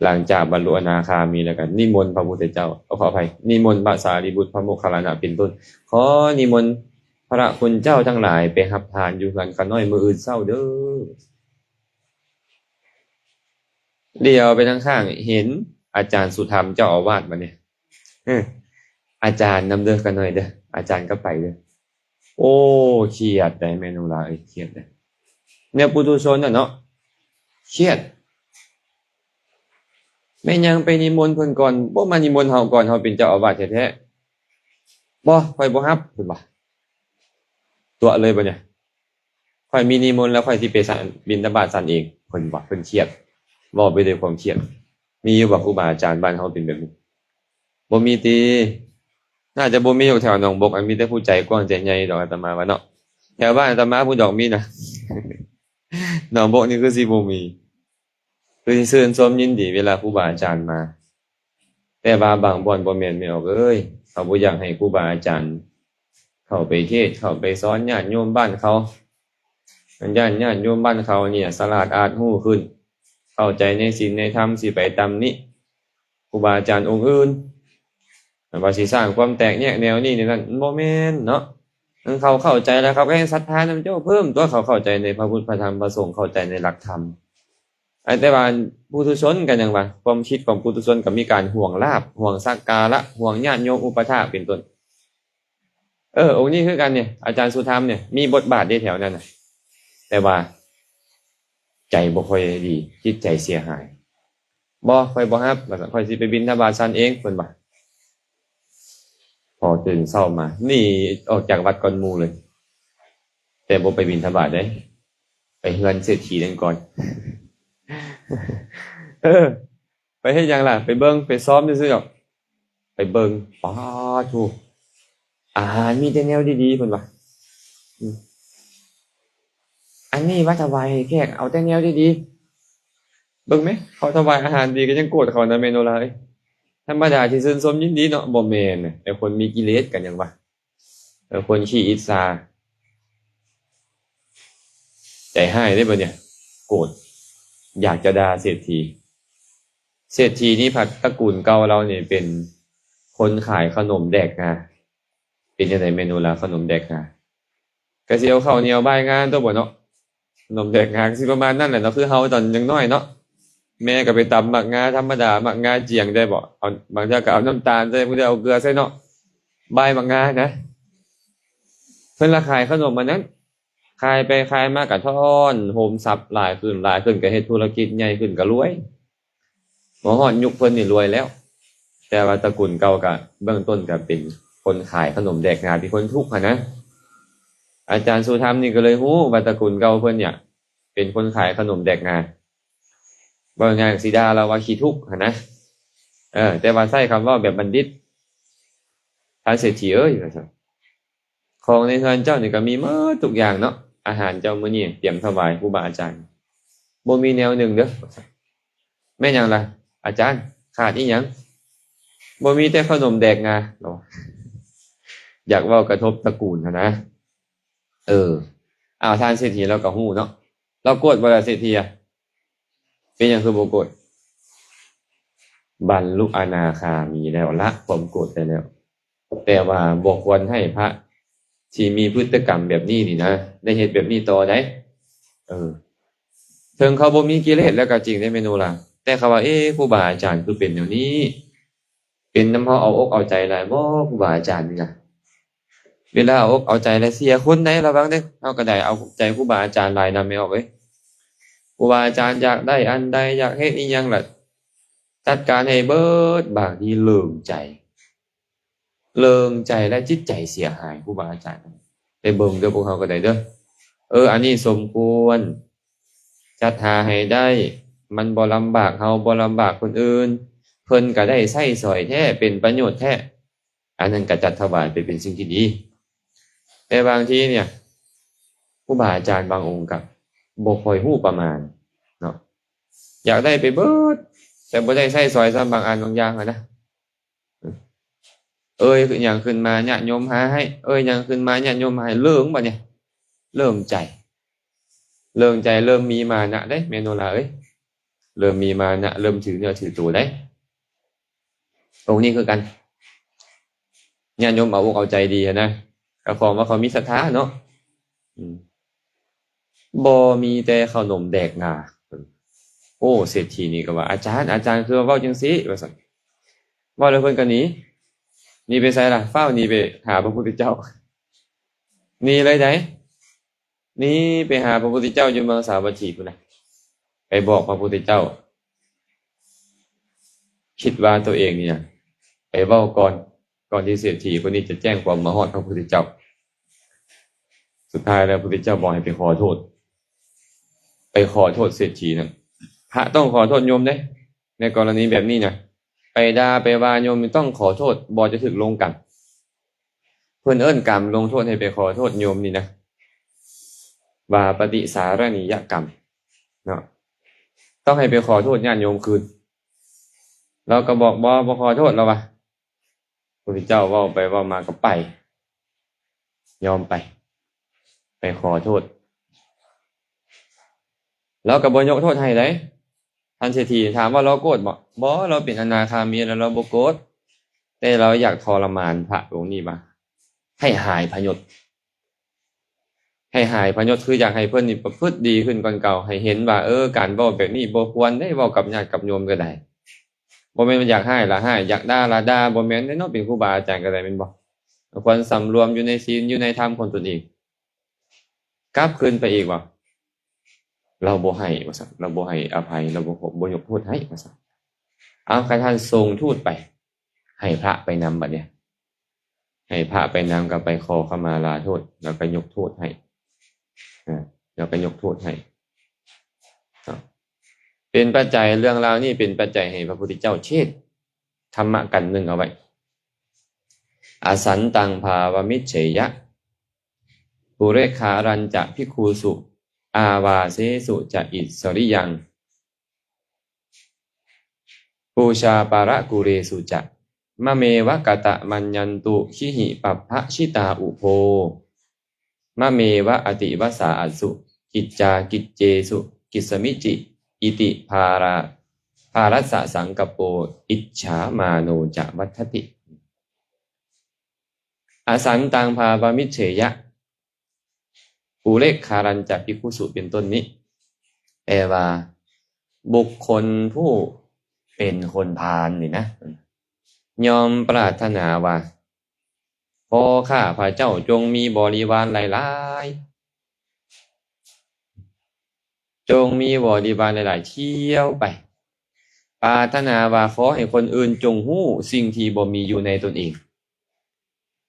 ຫຼັງຈາກບັນລຸອະນາຄາມີແລ້ວກໍນິມົນພະພຸດທະເຈົ້າ, ເອີ ຂໍອະໄພ, ນິມົນພະສາລີບຸດ, ພະໂມກຄັນລານະເປັນຕົ້ນ, ຂໍນິມົນພະຄຸນເຈົ້າທັງຫຼາຍໄປຮັບທານຢູ່ເຮືອນຂ້ານ້ອຍມື້ອື່ນເຊົ້າເດີ້. ຫຼຽວໄປທາງຂ້າງເຫັນອາຈານສຸທຳເຈົ້າອາວາດບັດນີ້. ເອີ ອາຈານນຳເດີ້ ຂ້ານ້ອຍເດີ້, ອາຈານກໍໄປເດີ້. ໂອ້ ຄຽດໄດ໋ ແມ່ນົງຫຼ້າເອີຍ, ຄຽດໄດ໋. ແນວປຸຖຸຊົນນະເນາະ, ຄຽດ. ແມ່ນຫຍັງໄປນິມົນເພິ່ນກ່ອນ, ບໍ່ມານິມົນເຮົາກ່ອນ, ເຮົາເປັນເຈົ້າອາວາດແທ້ໆ. ບໍ່, ຂ້ອຍບໍ່ຮັບ, ເພິ່ນວ່າ. ຕົວະເລີຍບັດນີ້. ຂ້ອຍມີນິມົນແລ້ວ ຂ້ອຍຊິໄປສັນ ບິນທະບາດສັນເອງ, ເພິ່ນວ່າ. ເພິ່ນຄຽດ, ເວົ້າໄປດ້ວຍຄວາມຄຽດ. ມີຢູ່ບໍ່ ຄູບາອາຈານບ້ານເຮົາເປັນແບບນີ້? ບໍ່ມີຕິ? ໜ້າຈະບໍ່ມີຢູ່ແຖວໜອງບົກ, ອັນມີແຕ່ຜູ້ໃຈກວ້າງໃຈໃຫຍ່ດອກ ອາດຕະມາວ່າເນາະ. ແຖວບ້ານອາດຕະມາພຸ້ນດອກມີນະ, ໜອງບົກນີ້ຄືຊິບໍ່ມີ. ຄືຊິຊື່ນຊົມຍິນດີເວລາຄູບາອາຈານມາ. ແຕ່ວ່າບາງບ່ອນບໍ່ແມ່ນແມ່ອອກເອີຍ, ເຂົາບໍ່ຢາກໃຫ້ຄູບາອາຈານເຂົ້າໄປເທດ, ເຂົ້າໄປສອນຍາດໂຍມບ້ານເຂົາ. ມັນຢ້ານຍາດໂຍມບ້ານເຂົານີ້ສະຫຼາດອາດຮູ້ຂຶ້ນ, ເຂົ້າໃຈໃນສິນໃນທຳ, ຊິໄປຕຳໜິຄູບາອາຈານອົງອື່ນ. ແບບວ່າຊິສ້າງຄວາມແຕກແຍກແນວນີ້ແນວນັ້ນ, ມັນບໍ່ແມ່ນເນາະ. ຄັນເຂົາເຂົ້າໃຈແລ້ວ ເຂົາກໍແຮ່ງສັດທານຳເຈົ້າເພີ່ມຕົວະ, ເຂົາເຂົ້າໃຈໃນພະພຸດ ພະທຳ ພະສົງ, ເຂົ້າໃຈໃນຫຼັກທຳ. ອັນ ແຕ່ວ່າປຸຖຸຊົນກໍຍັງວ່າ ຄວາມຄິດຂອງປຸຖຸຊົນກໍມີການຫວງລາບ, ຫວງສັກກາລະ, ຫວງຍາດໂຍມອຸປະຖາກເປັນຕົ້ນ. ເອີ ອົງນີ້ຄືກັນນີ້, ອາຈານສຸທຳນີ້ ມີບົດບາດເດ້ແຖວນັ້ນນະ, ແຕ່ວ່າໃຈບໍ່ຄ່ອຍດີ, ຈິດໃຈເສຍຫາຍ. ບໍ່, ຂ້ອຍບໍ່ຮັບ, ວ່າຊັ້ນ, ຂ້ອຍຊິໄປບິນທະບາດສັນເອງ, ເພິ່ນວ່າ. ພໍຕື່ນເຊົ້າມາ ໜີອອກຈາກວັດກ່ອນໝູ່ເລີຍ, ແຕ່ບໍ່ໄປບິນທະບາດເດ້, ໄປເຮືອນເສດຖີນັ້ນກ່ອນ. ເອີ ໄປເຮັດຫຍັງລະ? ໄປເບິ່ງ, ໄປຊອມຊື່ໆດອກ. ໄປເບິ່ງ, ປາໂທ້ ອາຫານມີແຕ່ແນວດີໆ, ເພິ່ນວ່າ. ອືມ ອັນນີ້ວ່າຖະຫວາຍໃຫ້ແຂກ, ເອົາແຕ່ແນວດີໆ. ເບິ່ງແມ, ເຂົາຖະຫວາຍອາຫານດີກໍຍັງໂກດເຂົານະ ແມ່ໂນລາເອີຍ. ທຳມະດາທີ່ຊື່ນຊົມຍິນດີເນາະ, ບໍ່ແມ່ນນະ, ແຕ່ຄົນມີກິເລດກໍຍັງວ່າ. ເອີ ຄົນຂີ້ອິດສາ, ໃຈຮ້າຍເດ້ບັດນີ້, ໂກດ, ຢາກຈະດ່າເສດຖີ. ເສດຖີນີ້ພັດ ຕະກູນເກົ່າລາວນີ້ເປັນຄົນຂາຍຂະໜົມແດກງາ. ເປັນຈັ່ງໃດແມ່ໂນລາ ຂະໜົມແດກງາ? ກະຊິເອົາເຂົ້າໜຽວບາຍງາຕົວະບໍ່ເນາະ. ຂະໜົມແດກງາກະຊິປະມານນັ້ນແຫຼະເນາະ, ຄືເຮົາຕອນຍັງນ້ອຍເນາະ, ແມ່ກໍໄປຕຳໝາກງາທຳມະດາ, ໝາກງາຈຽງໄດ້ບໍ່, ເອົາ, ບາງເທື່ອກໍເອົານ້ຳຕານໃສ່, ບາງເທື່ອເອົາເກືອໃສ່ເນາະ, ບາຍໝາກງານະ. ເພິ່ນລະຂາຍຂະໜົມອັນນັ້ນ, ຂາຍໄປຂາຍມາກໍທ້ອນໂຮມຊັບຫຼາຍຂຶ້ນ, ຫຼາຍຂຶ້ນ, ກໍເຮັດທຸລະກິດໃຫຍ່ຂຶ້ນ, ກໍລວຍ. ບໍ່ຮອດຍຸກເພິ່ນນີ້ລວຍແລ້ວ, ແຕ່ວ່າຕະກູນເກົ່າກະເບື້ອງຕົ້ນກະເປັນຄົນຂາຍຂະໜົມແດກງາ, ເປັນຄົນທຸກຫັ້ນນະ. ອາຈານສຸທຳນີ້ກໍເລີຍຮູ້ວ່າຕະກູນເກົ່າເພິ່ນເນຍເປັນຄົນຂາຍຂະໜົມແດກງາ, ເວົ້າງ່າຍໆ ຊິດ່າລາວວ່າຂີ້ທຸກຫັ້ນນະ. ເອີ ແຕ່ວ່າໃຊ້ຄຳເວົ້າແບບບັນດິດ, ທ່ານເສດຖີເອີຍ ວ່າຊັ້ນ. ຂອງໃນເຮືອນເຈົ້ານີ້ກໍມີໝົດທຸກຢ່າງເນາະ, ອາຫານເຈົ້າມື້ນີ້ຕຽມຖວາຍຄູບາອາຈານ, ບໍ່ມີແນວໜຶ່ງເດີ້. ແມ່ນຫຍັງລະອາຈານ, ຂາດອີຫຍັງ? ບໍ່ມີແຕ່ຂະໜົມແດກງາ. ຢາກເວົ້າກະທົບຕະກູນຫັ້ນນະ. ເອີ ອ້າວ ທ່ານເສດຖີລາວກໍຮູ້ເນາະ, ລາວໂກດບໍ່ລະເສດຖີອະ? ເປັນຫຍັງຄືບໍ່ໂກດ? ບັນລຸອະນາຄາມີແລ້ວ, ລະຄວາມໂກດໄດ້ແລ້ວ. ແຕ່ວ່າບໍ່ຄວນໃຫ້ພະທີ່ມີພຶດຕິກຳແບບນີ້ນີ້ນະ ໄດ້ເຮັດແບບນີ້ຕໍ່ໃດ໋. ເອີ ເຖິງເຂົາບໍ່ມີກິເລດແລ້ວກໍຈິງເດ້ແມ່ໂນລາ, ແຕ່ເຂົາວ່າ ເອ ຄູບາອາຈານຄືເປັນແນວນີ້, ເປັນນຳເຮົາເອົາອົກເອົາໃຈຫຼາຍບໍ່ ຄູບາອາຈານນີ້ນະ? ເວລາເອົາອົກເອົາໃຈແລ້ວເສຍຄົນໃດ໋ ລະວັງເດ້. ເຮົາກໍໄດ້ເອົາໃຈຄູບາອາຈານຫຼາຍນຳ ແມ່ອອກເອີຍ. ຄູບາອາຈານຢາກໄດ້ອັນໃດ ຢາກເຮັດອີ່ຫຍັງລະຈັດການໃຫ້ເບິດ. ບາງທີເລີງໃຈ ເລີງໃຈ ແລະ ຈິດໃຈເສຍຫາຍ. ຄູບາອາຈານໄປເບິ່ງເດີ ພວກເຮົາກໍໄດ້ເດີ ເອີ ອັນນີ້ສົມຄວນຈັດຫາໃຫ້ໄດ້ ມັນບໍ່ລຳບາກເຮົາ ບໍ່ລຳບາກຄົນອື່ນ ເພິ່ນກໍໄດ້ໃຊ້ສອຍແທ້ ເປັນປະໂຫຍດແທ້ ອັນນັ້ນກໍຈັດຖວາຍໄປເປັນສິ່ງທີ່ດີ. ແຕ່ບາງທີເນຍ ຄູບາອາຈານບາງອົງກໍບໍ່ຄ່ອຍຮູ້ປະມານເນາະ ຢາກໄດ້ໄປເບິດ ແຕ່ບໍ່ໄດ້ໃຊ້ສອຍຊ້ຳ ບາງອັນບາງຢ່າງຫັ້ນນະ. ເອີຍຫຍັງຂຶ້ນມາ ຍາດໂຍມຫາໃຫ້ ເອີຍຫຍັງຂຶ້ນມາ ຍາດໂຍມຫາໃຫ້. ເລີງບັດນີ້ ເລີງໃຈ ເລີງໃຈ ເລີ່ມມີມານະເດ້ ແມ່ໂນລາເອີຍ ເລີ່ມມີມານະ ເລີ່ມຖືເນື້ອຖືໂຕໄດ້. ອົງນີ້ຄືກັນ ຍາດໂຍມເອົາອົກເອົາໃຈດີຫັ້ນນະ ກໍຂອງວ່າເຂົາມີສັດທາເນາະ. ອືມ ບໍ່ມີແຕ່ເຂົ້າໜົມແດກໜາ. ໂອ້ ເສດຖີນີ້ກໍວ່າ ອາຈານ ອາຈານຄືວ່າເວົ້າຈັ່ງຊີ້ ວ່າຊັ້ນ. ເວົ້າແລ້ວເພິ່ນກໍໜີ ໜີໄປໃສລະ? ຟ້າວໜີໄປຫາພະພຸດທະເຈົ້າ. ໜີເລີຍໃດ໋ ໜີໄປຫາພະພຸດທະເຈົ້າຢູ່ເມືອງສາວັດຖີພຸ້ນນະ ໄປບອກພະພຸດທະເຈົ້າ. ຄິດວ່າໂຕເອງນີ້ນະ ໄປເວົ້າກ່ອນ ກ່ອນທີ່ເສດຖີຄົນນີ້ຈະແຈ້ງຄວາມມາຮອດພະພຸດທະເຈົ້າ. ສຸດທ້າຍແລ້ວພະພຸດທະເຈົ້າບອກໃຫ້ໄປຂໍໂທດ ໄປຂໍໂທດເສດຖີນັ້ນ. ພະຕ້ອງຂໍໂທດໂຍມເດ້ ໃນກໍລະນີແບບນີ້ນະ ໄປດ່າໄປວ່າໂຍມນີ້ຕ້ອງຂໍໂທດ ບໍ່ຈະຖືກລົງກຳ. ເພິ່ນເອີ້ນການລົງໂທດໃຫ້ໄປຂໍໂທດໂຍມນີ້ນະ ວ່າປະຕິສາລະນີຍະກຳເນາະ ຕ້ອງໃຫ້ໄປຂໍໂທດຍາດໂຍມຄືນ. ລາວກໍບອກ ບໍ່ ບໍ່ຂໍໂທດ ລາວວ່າ. ພະພຸດທະເຈົ້າເວົ້າໄປເວົ້າມາກໍໄປ ຍອມໄປ ໄປຂໍໂທດ. ລາວກໍບໍ່ຍົກໂທດໃຫ້ໃດ໋. ທ່ານເສດຖີຖາມວ່າລາວໂກດບໍ່? ບໍ່ ລາວເປັນອະນາຄາມີແລ້ວ ລາວບໍ່ໂກດ ແຕ່ລາວຢາກທໍລະມານພະອົງນີ້ວ່າໃຫ້ຫາຍພະຍົດ ໃຫ້ຫາຍພະຍົດ ຄືຢາກໃຫ້ເພິ່ນນີ້ປະພຶດດີຂຶ້ນກ່ອນເກົ່າ ໃຫ້ເຫັນວ່າ ເອີ ການເວົ້າແບບນີ້ບໍ່ຄວນເດ້ ເວົ້າກັບຍາດກັບໂຍມກໍໄດ້. ບໍ່ແມ່ນວ່າຢາກຮ້າຍລະຮ້າຍ ຢາກດ່າລະດ່າ ບໍ່ແມ່ນເດ້ເນາະ. ເປັນຄູບາອາຈານກໍໄດ້ແມ່ນບໍ່? ຄວນສຳລວມຢູ່ໃນສິນ ຢູ່ໃນທຳຂອງຕົນເອງ. ກັບຄືນໄປອີກວ່າ ລາວບໍ່ໃຫ້ວ່າຊັ້ນ ລາວບໍ່ໃຫ້ອະໄພ ລາວບໍ່ ບໍ່ຍົກໂທດໃຫ້ວ່າຊັ້ນ. ເອົາ ຄັນທ່ານສົ່ງທູດໄປ ໃຫ້ພະໄປນຳບັດນີ້ ໃຫ້ພະໄປນຳ ກໍໄປຂໍຂະມາລາໂທດ ແລ້ວກໍຍົກໂທດໃຫ້ ອາ ແລ້ວກໍຍົກໂທດໃຫ້ເນາະ. ເປັນປັດໄຈ ເລື່ອງລາວນີ້ເປັນປັດໄຈໃຫ້ພະພຸດທະເຈົ້າເທດທຳມະກັນໜຶ່ງເອົາໄວ້ ອະສັນຕັງພາວະມິດເສຍະ ປຸເຣຄາລັນຈະພິກຂຸສຸ ອາວາເສສຸຈະອິດສະລິຍັງ ປູຊາປະລະກຸເຣສຸຈະ ມະເມວະກະຕະມັນຍັນຕຸ ຄີຫິປັບພະຊິຕາອຸໂພ ມະເມວະອະຕິວະສາອັດສຸ ກິດຈາກິດເຈສຸ ກິດສະມິຈິ ອິຕິພາລະ ພາລັດສະສັງກັບໂປ ອິດສາມາໂນຈະວັດຖະຕິ. ອະສັນຕັງພາວະມິດເສຍະ ປຸເຣຄາລັນຈະພິກຂຸສຸ ເປັນຕົ້ນນີ້ ແປວ່າ ບຸກຄົນຜູ້ເປັນຄົນພານນີ້ນະ ຍ່ອມປາດຖະໜາວ່າ ຂໍຂ້າພະເຈົ້າຈົ່ງມີບໍລິວານຫຼາຍໆ ຈົ່ງມີບໍລິວານຫຼາຍໆ ທ່ຽວໄປ ປາດຖະໜາວ່າ ຂໍໃຫ້ຄົນອື່ນຈົ່ງຮູ້ສິ່ງທີ່ບໍ່ມີຢູ່ໃນຕົນເອງ.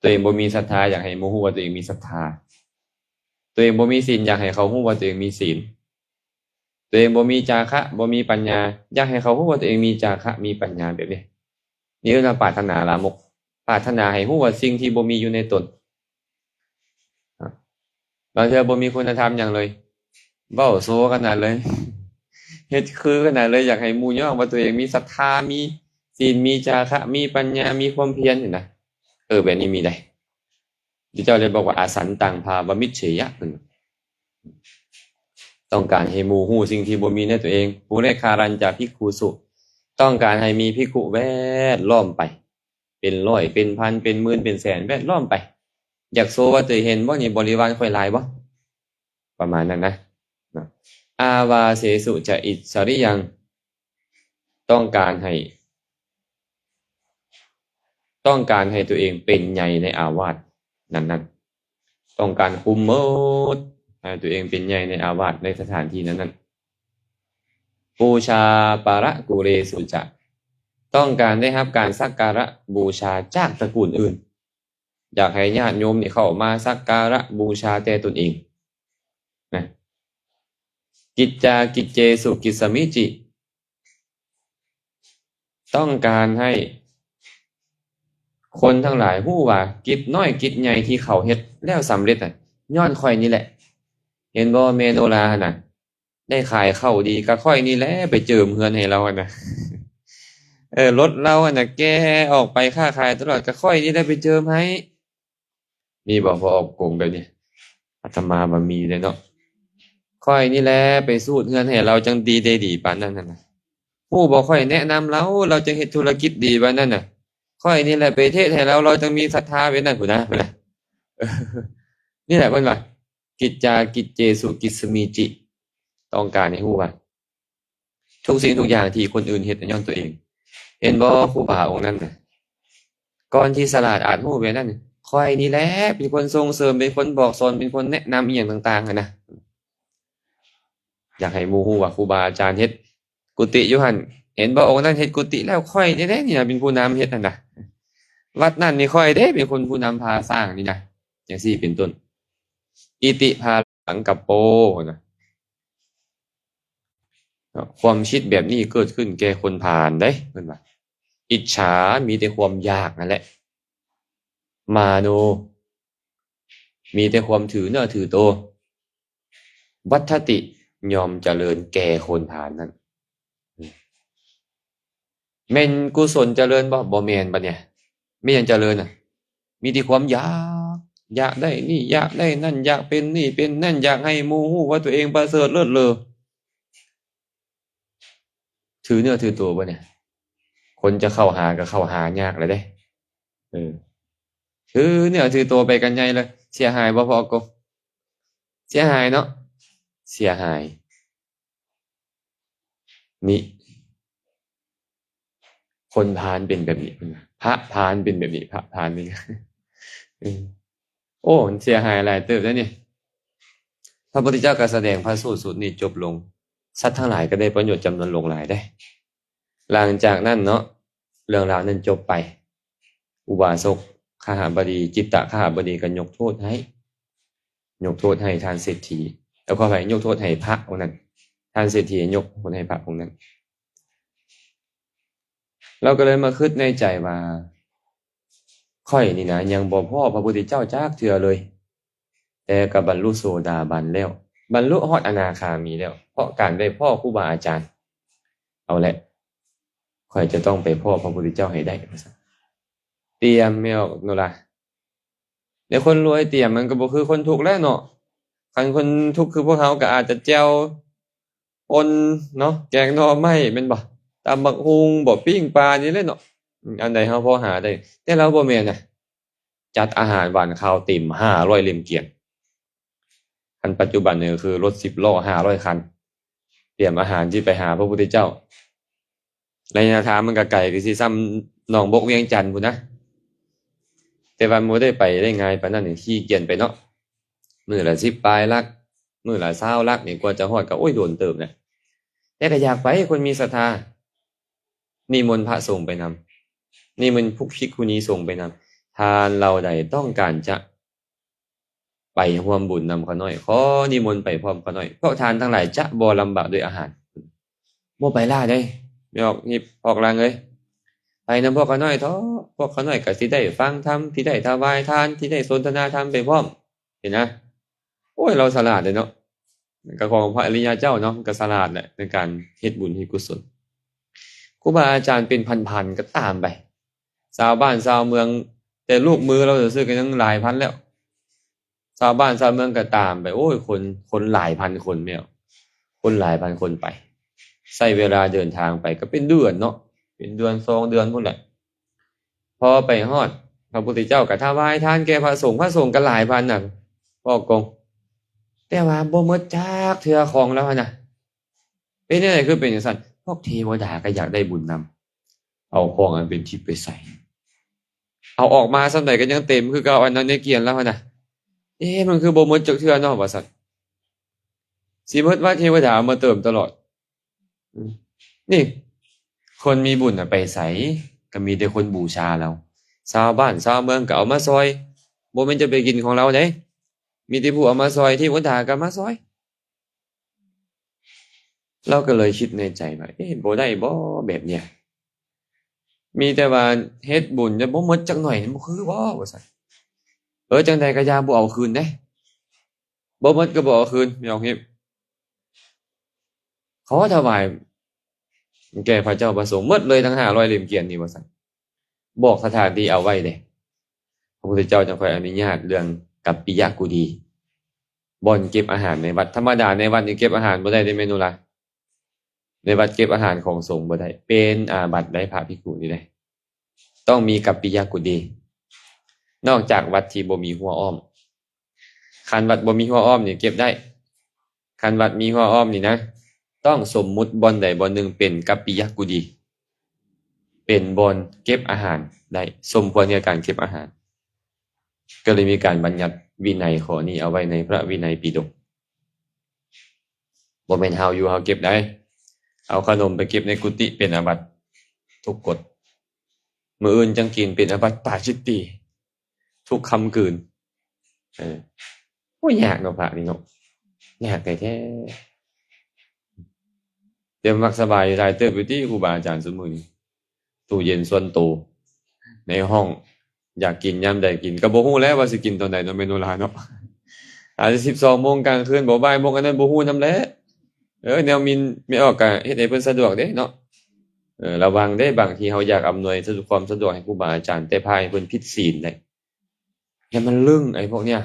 ຕົວເອງບໍ່ມີສັດທາ ຢາກໃຫ້ໝູ່ຮູ້ວ່າຕົວເອງມີສັດທາ. ຕົວເອງບໍ່ມີສິນ ຢາກໃຫ້ເຂົາຮູ້ວ່າຕົວເອງມີສິນ. ຕົວເອງບໍ່ມີຈາຄະ ບໍ່ມີປັນຍາ ຢາກໃຫ້ເຂົາຮູ້ວ່າຕົວເອງມີຈາຄະ ມີປັນຍາ ແບບນີ້. ນີ້ເອີ້ນວ່າປາດຖະໜາລາມົກ ປາດຖະໜາໃຫ້ຮູ້ວ່າສິ່ງທີ່ບໍ່ມີຢູ່ໃນຕົນ. ບາງເທື່ອບໍ່ມີຄຸນນະທຳຫຍັງເລີຍ ເວົ້າໂຊຂະໜາດເລີຍ ເຮັດຄືຂະໜາດເລີຍ ຢາກໃຫ້ໝູ່ຍ້ອງວ່າຕົວເອງມີສັດທາ ມີສິນ ມີຈາຄະ ມີປັນຍາ ມີຄວາມພຽນ ເຫັນນະ. ເອີ ແບບນີ້ມີໄດ໋. ພະເຈົ້າເລີຍບອກວ່າ ອະສັນຕັງພາວະມິດເສຍະ ເພິ່ນຕ້ອງການໃຫ້ໝູ່ຮູ້ສິ່ງທີ່ບໍ່ມີໃນຕົວເອງ. ປຸເຣຄາລັນຈະພິກຂຸສຸ ຕ້ອງການໃຫ້ມີພິກຂຸແວດລ້ອມໄປ ເປັນຮ້ອຍ ເປັນພັນ ເປັນໝື່ນ ເປັນແສນ ແວດລ້ອມໄປ ຢາກໂຊວ່າຕົວເອງເຫັນບໍ່ນີ້ ບໍລິວານຂ້ອຍຫຼາຍບໍ່ ປະມານນັ້ນນະ. ອາວາເສສຸຈະອິດສະລິຍັງ ຕ້ອງການໃຫ້ ຕ້ອງການໃຫ້ຕົວເອງເປັນໃຫຍ່ໃນອາວາດນັ້ນໆ ຕ້ອງການຄຸມໝົດ ໃຫ້ຕົວເອງເປັນໃຫຍ່ໃນອາວາດ ໃນສະຖານທີ່ນັ້ນໆ. ບູຊາປະລະກຸເຣສຸຈະ ຕ້ອງການໄດ້ຮັບການສັກກາລະບູຊາຈາກຕະກູນອື່ນ. ຢາກໃຫ້ຍາດໂຍມນີ້ເຂົ້າມາສັກກາລະບູຊາແຕ່ຕົນເອງນະ. ກິດຈາກິດເຈສຸກິດສະມິຈິ ຕ້ອງການໃຫ້ຄົນທັງຫຼາຍຮູ້ວ່າກິດນ້ອຍກິດໃຫຍ່ທີ່ເຂົາເຮັດແລ້ວສຳເລັດນະ ຍ້ອນຂ້ອຍນີ້ແຫຼະ. ເຫັນບໍ່ແມ່ໂນລາຫັ້ນນະ ໄດ້ຂາຍເຂົ້າດີ ກະຂ້ອຍນີ້ແຫຼະໄປເຈີມເຮືອນໃຫ້ລາວຫັ້ນນະ. ເອີ ລົດລາວຫັ້ນນະແກ່ອອກໄປຄ້າຂາຍຕະຫຼອດ ກະຂ້ອຍນີ້ແຫຼະໄປເຈີມໃຫ້. ມີບໍ່ພໍ່ອາກົງແບບນີ້? ອາດຕະມາວ່າມີເດ້ເນາະ. ຂ້ອຍນີ້ແຫຼະໄປສູດເຮືອນໃຫ້ລາວ ຈັ່ງດີໄດ້ດີປານນັ້ນຫັ້ນນະ. ຮູ້ບໍ່ ຂ້ອຍແນະນຳລາວ ລາວຈຶ່ງເຮັດທຸລະກິດດີປານນັ້ນນະ. ຂ້ອຍນີ້ແຫຼະໄປເທດໃຫ້ລາວ ລາວຈຶ່ງມີສັດທາເປັນນັ້ນພຸ້ນນະ ພຸ້ນນະ. ເອີ ນີ້ແຫຼະເພິ່ນວ່າ ກິດຈາກິດເຈສຸກິດສະມິຈິ ຕ້ອງການໃຫ້ຮູ້ວ່າ ທຸກສິ່ງທຸກຢ່າງທີ່ຄົນອື່ນເຮັດ ຍ້ອນຕົວເອງ. ເຫັນບໍ່ ຄູບາອົງນັ້ນນະ ກ່ອນທີ່ສະຫຼາດອາດຮູ້ແບບນັ້ນ ຂ້ອຍນີ້ແຫຼະເປັນຄົນສົ່ງເສີມ ເປັນຄົນບອກສອນ ເປັນຄົນແນະນຳອີ່ຫຍັງຕ່າງໆຫັ້ນນະ. ຢາກໃຫ້ໝູ່ຮູ້ວ່າຄູບາອາຈານເຮັດກຸຕິຢູ່ຫັ້ນ ເຫັນບໍ່ ອົງນັ້ນເຮັດກຸຕິແລ້ວ ຂ້ອຍນີ້ແຫຼະນີ້ນະເປັນຜູ້ນຳເຮັດຫັ້ນນະ. ວັດນັ້ນນີ້ຂ້ອຍເດ້ເປັນຄົນຜູ້ນຳພາສ້າງນີ້ນະ ຈັ່ງຊີ້ເປັນຕົ້ນ. ອິຕິພາລັງກັບໂປນະ. ຄວາມຄິດແບບນີ້ເກີດຂຶ້ນແກ່ຄົນພານເດ້ ເພິ່ນວ່າ. ອິດສາ ມີແຕ່ຄວາມຢາກນັ້ນແຫຼະ. ມາໂນ ມີແຕ່ຄວາມຖືເນື້ອຖືໂຕ. ວັດທະຕິ ຍ່ອມຈະເລີນແກ່ຄົນພານນັ້ນ. ແມ່ນກຸສົນຈະເລີນບໍ່? ບໍ່ແມ່ນບັດນີ້. ແມ່ນຫຍັງຈະເລີນນະ? ມີແຕ່ຄວາມຢາກ, ຢາກໄດ້ນີ້, ຢາກໄດ້ນັ້ນ, ຢາກເປັນນີ້ເປັນນັ້ນ, ຢາກໃຫ້ໝູ່ຮູ້ວ່າຕົວເອງປະເສີດເລີດເລີ. ຖືເນື້ອຖືໂຕບໍ່ນີ້? ຄົນຈະເຂົ້າຫາກໍເຂົ້າຫາຍາກແລ້ວເດ້. ເອີ ຖືເນື້ອຖືໂຕໄປກັນໃຫຍ່ເລີຍ. ເສຍຫາຍບໍ່ພໍ່ອາກົງ? ເສຍຫາຍເນາະ, ເສຍຫາຍ. ນີ້ ຄົນພານເປັນແບບນີ້, ເພິ່ນວ່າພະພານເປັນແບບນີ້, ພະພານນີ້. ເອີ ໂອ້ ມັນເສຍຫາຍຫຼາຍເຕີບເດ້ນີ້. ພະພຸດທະເຈົ້າກໍສະແດງພະສູດຊຸດນີ້ຈົບລົງ, ສັດທັງຫຼາຍກໍໄດ້ປະໂຫຍດຈຳນວນຫຼວງຫຼາຍເດ້. ຫຼັງຈາກນັ້ນເນາະ ເລື່ອງລາວນັ້ນຈົບໄປ, ອຸບາສົກຄະຫະບໍດີ, ຈິດຕະຄະຫະບໍດີກໍຍົກໂທດໃຫ້, ຍົກໂທດໃຫ້ທ່ານເສດຖີ, ເອີ ຂໍອະໄພ, ຍົກໂທດໃຫ້ພະອົງນັ້ນ, ທ່ານເສດຖີຍົກໂທດໃຫ້ພະອົງນັ້ນ. ລາວກໍເລີຍມາຄິດໃນໃຈວ່າ ຂ້ອຍນີ້ນະ ຍັງບໍ່ພໍ້ພະພຸດທະເຈົ້າຈັກເທື່ອເລີຍ, ແຕ່ກໍບັນລຸໂສດາບັນແລ້ວ, ບັນລຸຮອດອະນາຄາມີແລ້ວ, ເພາະການໄດ້ພໍ້ຄູບາອາຈານ. ເອົາແຫຼະ, ຂ້ອຍຈະຕ້ອງໄປພໍ້ພະພຸດທະເຈົ້າໃຫ້ໄດ້, ວ່າຊັ້ນ. ຕຽມແມ່ອອກໂນລາ. ແຕ່ຄົນລວຍຕຽມມັນກໍບໍ່ຄືຄົນທຸກແຫຼະເນາະ. ຄັນຄົນທຸກຄືພວກເຮົາກໍອາດຈະແຈ່ວ ປົ່ນເນາະ, ແກງໜໍ່ໄມ້ແມ່ນບໍ່? ຕຳບັກຫຸ່ງບໍ? ປີ້ງປານີ້ແຫຼະເນາະ. ອັນໃດເຮົາພໍຫາໄດ້. ແຕ່ລາວບໍ່ແມ່ນນະ, ຈັດອາຫານຫວານຄາວເຕັມຫ້າຮ້ອຍເຫຼັ້ມກຽນ. ຄັນປັດຈຸບັນນີ້ກໍຄືລົດສິບລໍ້ຫ້າຮ້ອຍຄັນ, ຕຽມອາຫານທີ່ໄປຫາພະພຸດທະເຈົ້າ. ໄລຍະທາງມັນກໍໄກ, ຄືຊິສ່ຳໜອງບົກວຽງຈັນພຸ້ນນະ. ແຕ່ວ່າບໍ່ໄດ້ໄປໄດ້ງ່າຍປານນັ້ນ, ຂີ່ກຽນໄປເນາະ. ມື້ລະສິບປາຍຫຼັກ, ມື້ລະຊາວຫຼັກນີ້ ກວ່າຈະຮອດກໍ ໂອ້ຍ ໂດນເຕີບນະ. ແຕ່ກໍຢາກໄປ, ຄົນມີສັດທາ. ນິມົນພະສົງໄປນຳ, ນິມົນພິກຂຸນີສົງໄປນຳ. ທ່ານເຫຼົ່າໃດຕ້ອງການຈະ ໄປຮ່ວມບຸນນຳຂ້ານ້ອຍ, ຂໍນິມົນໄປພ້ອມຂ້ານ້ອຍ, ພວກທ່ານທັງຫຼາຍຈະບໍ່ລຳບາກດ້ວຍອາຫານ. ບໍ່ໄປລ້າເດ້, ແມ່ອອກຮີບອອກຫຼັງເອີຍ, ໄປນຳພວກຂ້ານ້ອຍເຖາະ, ພວກຂ້ານ້ອຍກໍຊິໄດ້ຟັງທຳ, ຊິໄດ້ຖວາຍທານ, ຊິໄດ້ສົນທະນາທຳໄປພ້ອມ. ເຫັນນະ? ໂອ້ຍ, ລາວສະຫຼາດເດ້ເນາະ. ກໍຂອງພະອະລິຍະເຈົ້າເນາະ, ມັນກໍສະຫຼາດແຫຼະໃນການເຮັດບຸນເຮັດກຸສົນ. ຄູບາອາຈານເປັນພັນໆກໍຕາມໄປ, ຊາວບ້ານຊາວເມືອງ, ແຕ່ລູກມືລາວຊື່ໆກໍຍັງຫຼາຍພັນແລ້ວ. ຊາວບ້ານຊາວເມືອງກໍຕາມໄປ, ໂອ້ຍ ຄົນ, ຄົນຫຼາຍພັນຄົນແມ່ນ, ຄົນຫຼາຍພັນຄົນໄປ. ໃຊ້ເວລາເດີນທາງໄປກໍເປັນເດືອນເນາະ, ເປັນເດືອນສອງເດືອນພຸ້ນແຫຼະ. ພໍໄປຮອດ, ພະພຸດທະເຈົ້າກໍຖວາຍທານແກ່ພະສົງ, ພະສົງກໍຫຼາຍພັນນະ, ບອກກົງ, ແຕ່ວ່າບໍ່ໝົດຈັກເທື່ອຂອງລາວຫັ້ນນະ. ເປັນຈັ່ງໃດຄືເປັນຈັ່ງຊັ້ນ? ພວກເທວະດາກໍຢາກໄດ້ບຸນນຳ, ເອົາຂອງອັນເປັນທິບໄປໃສ່, ເອົາອອກມາສ່ຳໃດກໍຍັງເຕັມຄືເກົ່າ, ອັນນັ້ນໃນກຽນລາວຫັ້ນນະ. ເອ ມັນຄືບໍ່ໝົດຈັກເທື່ອເນາະ ວ່າຊັ້ນ. ຊິໝົດວ່າເທວະດາເອົາມາເຕີມຕະຫຼອດ. ນີ້ ຄົນມີບຸນນະໄປໃສ ກໍມີແຕ່ຄົນບູຊາລາວ. ຊາວບ້ານຊາວເມືອງກໍເອົາມາຊ່ອຍ ບໍ່ແມ່ນຈະໄປກິນຂອງລາວເດ້ ມີແຕ່ຜູ້ເອົາມາຊ່ອຍ ເທວະດາກໍມາຊ່ອຍ. ລາວກໍເລີຍຄິດໃນໃຈວ່າ ເອະ ບໍ່ໄດ້ບໍ່ແບບເນີ້ຍ ມີແຕ່ວ່າເຮັດບຸນແຕ່ບໍ່ໝົດຈັກໜ້ອຍ ບໍ່ຄືບໍ່ ວ່າຊັ້ນ. ເອີ ຈັ່ງໃດກໍຢ່າ ບໍ່ເອົາຄືນເດ້ ບໍ່ໝົດກໍບໍ່ເອົາຄືນ ແມ່ອອກຮີບ ຂໍຖວາຍແກ່ພະເຈົ້າພະສົງໝົດເລີຍ ທັງຫ້າຮ້ອຍເຫຼັ້ມກຽນນີ້ ວ່າຊັ້ນ. ບອກສະຖານທີ່ເອົາໄວ້ເດ້ ພະພຸດທະເຈົ້າຈັ່ງຄ່ອຍອະນຸຍາດເລື່ອງກັບປິຍະກຸດີ ບ່ອນເກັບອາຫານໃນວັດ. ທຳມະດາໃນວັດນີ້ເກັບອາຫານບໍ່ໄດ້ເດ້ແມ່ໂນລາ ໃນວັດເກັບອາຫານຂອງສົງບໍ່ໄດ້ ເປັນອາບັດໄດ້ ພະພິກຂຸນີ້ເດ້ ຕ້ອງມີກັບປິຍະກຸດີ ນອກຈາກວັດທີ່ບໍ່ມີຮົ້ວອ້ອມ. ຄັນວັດບໍ່ມີຮົ້ວອ້ອມນີ້ເກັບໄດ້ ຄັນວັດມີຮົ້ວອ້ອມນີ້ນະ ຕ້ອງສົມມຸດບ່ອນໃດບ່ອນໜຶ່ງເປັນກັບປິຍະກຸດີ ເປັນບ່ອນເກັບອາຫານໄດ້ ສົມຄວນແກ່ການເກັບອາຫານ. ກໍເລີຍມີການບັນຍັດວິໄນຂໍ້ນີ້ເອົາໄວ້ໃນພະວິໄນປິດົກ. ບໍ່ແມ່ນເຮົາຢູ່ເຮົາເກັບໄດ້ ເອົາຂະໜົມໄປເກັບໃນກຸຕິເປັນອາບັດ ທຸກກົດ. ມື້ອື່ນຈັ່ງກິນ ເປັນອາບັດປາຈິດຕີ ທຸກຄ່ຳຄືນ. ເອີ ໂອ້ຍ ຍາກເນາະ ພະນີ້ເນາະ ຍາກແທ້ໆ. ແຕ່ມັກສະບາຍຫຼາຍເຕີບຢູ່ຕິ ຄູບາອາຈານຊຸມື້ນີ້ ຕູ້ເຢັນສ່ວນໂຕໃນຫ້ອງ ຢາກກິນຍາມໃດກິນ ກໍບໍ່ຮູ້ແລ້ວວ່າຊິກິນຕອນໃດເນາະ ແມ່ໂນລາເນາະ. ອາດຈະສິບສອງໂມງກາງຄືນ ບໍ່ ບ່າຍໂມງ ອັນນັ້ນບໍ່ຮູ້ນຳແຫຼະ. ເອີ ແນວມິນແມ່ອອກກໍເຮັດໃຫ້ເພິ່ນສະດວກເດ້ເນາະ. ເອີ ລະວັງເດ້ ບາງທີເຮົາຢາກອຳນວຍຄວາມສະດວກໃຫ້ຄູບາອາຈານ ແຕ່ພາໃຫ້ເພິ່ນຜິດສິນໄດ້ ແລ້ວມັນລຶ້ງ ໄອ້ພວກເນີ້ຍ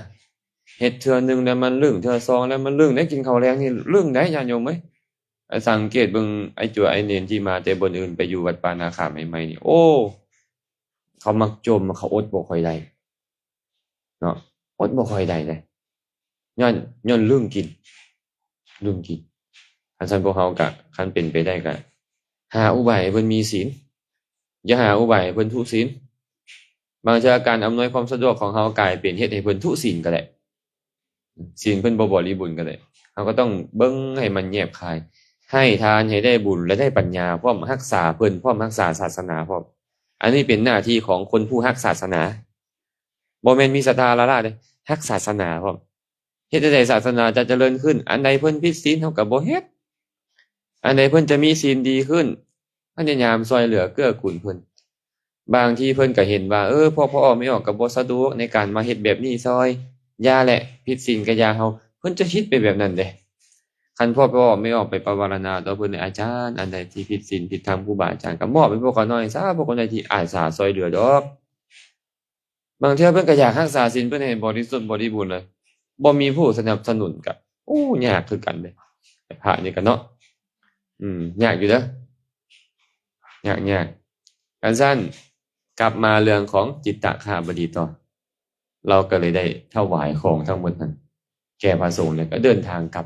ເຮັດເທື່ອໜຶ່ງແລ້ວມັນລຶ້ງ ເທື່ອສອງແລ້ວມັນລຶ້ງເດ້. ກິນເຂົ້າແລງນີ້ລຶ້ງໄດ໋ ຍາດໂຍມເອີຍ. ໄປສັງເກດເບິ່ງ ໄອ້ຈົວໄອ້ເນນທີ່ມາແຕ່ບ່ອນອື່ນ ໄປຢູ່ວັດປ່ານາຄາມໃໝ່ໆນີ້ ໂອ້ ເຂົາມັກຈົ່ມ ເຂົາອົດບໍ່ຄ່ອຍໄດ້ເນາະ ອົດບໍ່ຄ່ອຍໄດ້ເດ້ ຍ້ອນ ຍ້ອນລຶ້ງກິນ ລຶ້ງກິນ. ຄັນຊັ້ນພວກເຮົາກະ ຄັນເປັນໄປໄດ້ກະ ຫາອຸບາຍໃຫ້ເພິ່ນມີສິນ ຢ່າຫາອຸບາຍໃຫ້ເພິ່ນທຸສິນ. ບາງເທື່ອການອຳນວຍຄວາມສະດວກຂອງເຮົາກາຍເປັນເຮັດໃຫ້ເພິ່ນທຸສິນກໍໄດ້ ສິນເພິ່ນບໍ່ບໍລິບູນກໍໄດ້. ເຮົາກໍຕ້ອງເບິ່ງໃຫ້ມັນແຍບຄາຍ ໃຫ້ທານໃຫ້ໄດ້ບຸນ ແລະ ໄດ້ປັນຍາພ້ອມ ຮັກສາເພິ່ນພ້ອມ ຮັກສາສາສະໜາພ້ອມ. ອັນນີ້ເປັນໜ້າທີ່ຂອງຄົນຜູ້ຮັກສາສະໜາ ບໍ່ແມ່ນມີສັດທາລ້າໆເດ້ ຮັກສາສະໜາພ້ອມ. ເຮັດຈັ່ງໃດສາສະໜາຈະຈະເລີນຂຶ້ນ? ອັນໃດເພິ່ນຜິດສິນ ເຮົາກໍບໍ່ເຮັດ, ອັນໃດເພິ່ນຈະມີສິນດີຂຶ້ນ ພະຍາຍາມຊ່ວຍເຫຼືອເກື້ອກູນເພິ່ນ. ບາງທີເພິ່ນກໍເຫັນວ່າ ເອີ ພວກພໍ່ອອກແມ່ອອກກໍບໍ່ສະດວກໃນການມາເຮັດແບບນີ້ຊ່ອຍ, ຢ່າແຫຼະ, ຜິດສິນກໍຢ່າເຮົາ, ເພິ່ນຈະຄິດໄປແບບນັ້ນເດ້. ຄັນພວກພໍ່ອອກແມ່ອອກໄປປະວາລະນາຕໍ່ເພິ່ນ ອາຈານ ອັນໃດທີ່ຜິດສິນຜິດທຳ ຄູບາອາຈານກໍມອບໃຫ້ພວກຂ້ານ້ອຍຊະ, ພວກຂ້ານ້ອຍທີ່ອາສາຊ່ວຍເຫຼືອດອກ. ບາງເທື່ອເພິ່ນກໍຢາກຮັກສາສິນເພິ່ນໃຫ້ບໍລິສຸດບໍລິບູນເລີຍ, ບໍ່ມີຜູ້ສະໜັບສະໜູນກໍ ໂອ້ ຍາກຄືກັນເດ້ ພະນີ້ກໍເນາະ. ອືມ ຍາກຢູ່ເດີ ຍາກໆ. ຄັນຊັ້ນ ກັບມາເລື່ອງຂອງຈິດຕະຄະຫະບໍດີຕໍ່, ລາວກໍເລີຍໄດ້ຖວາຍຂອງທັງໝົດນັ້ນແກ່ພະສົງ ແລ້ວກໍເດີນທາງກັບ.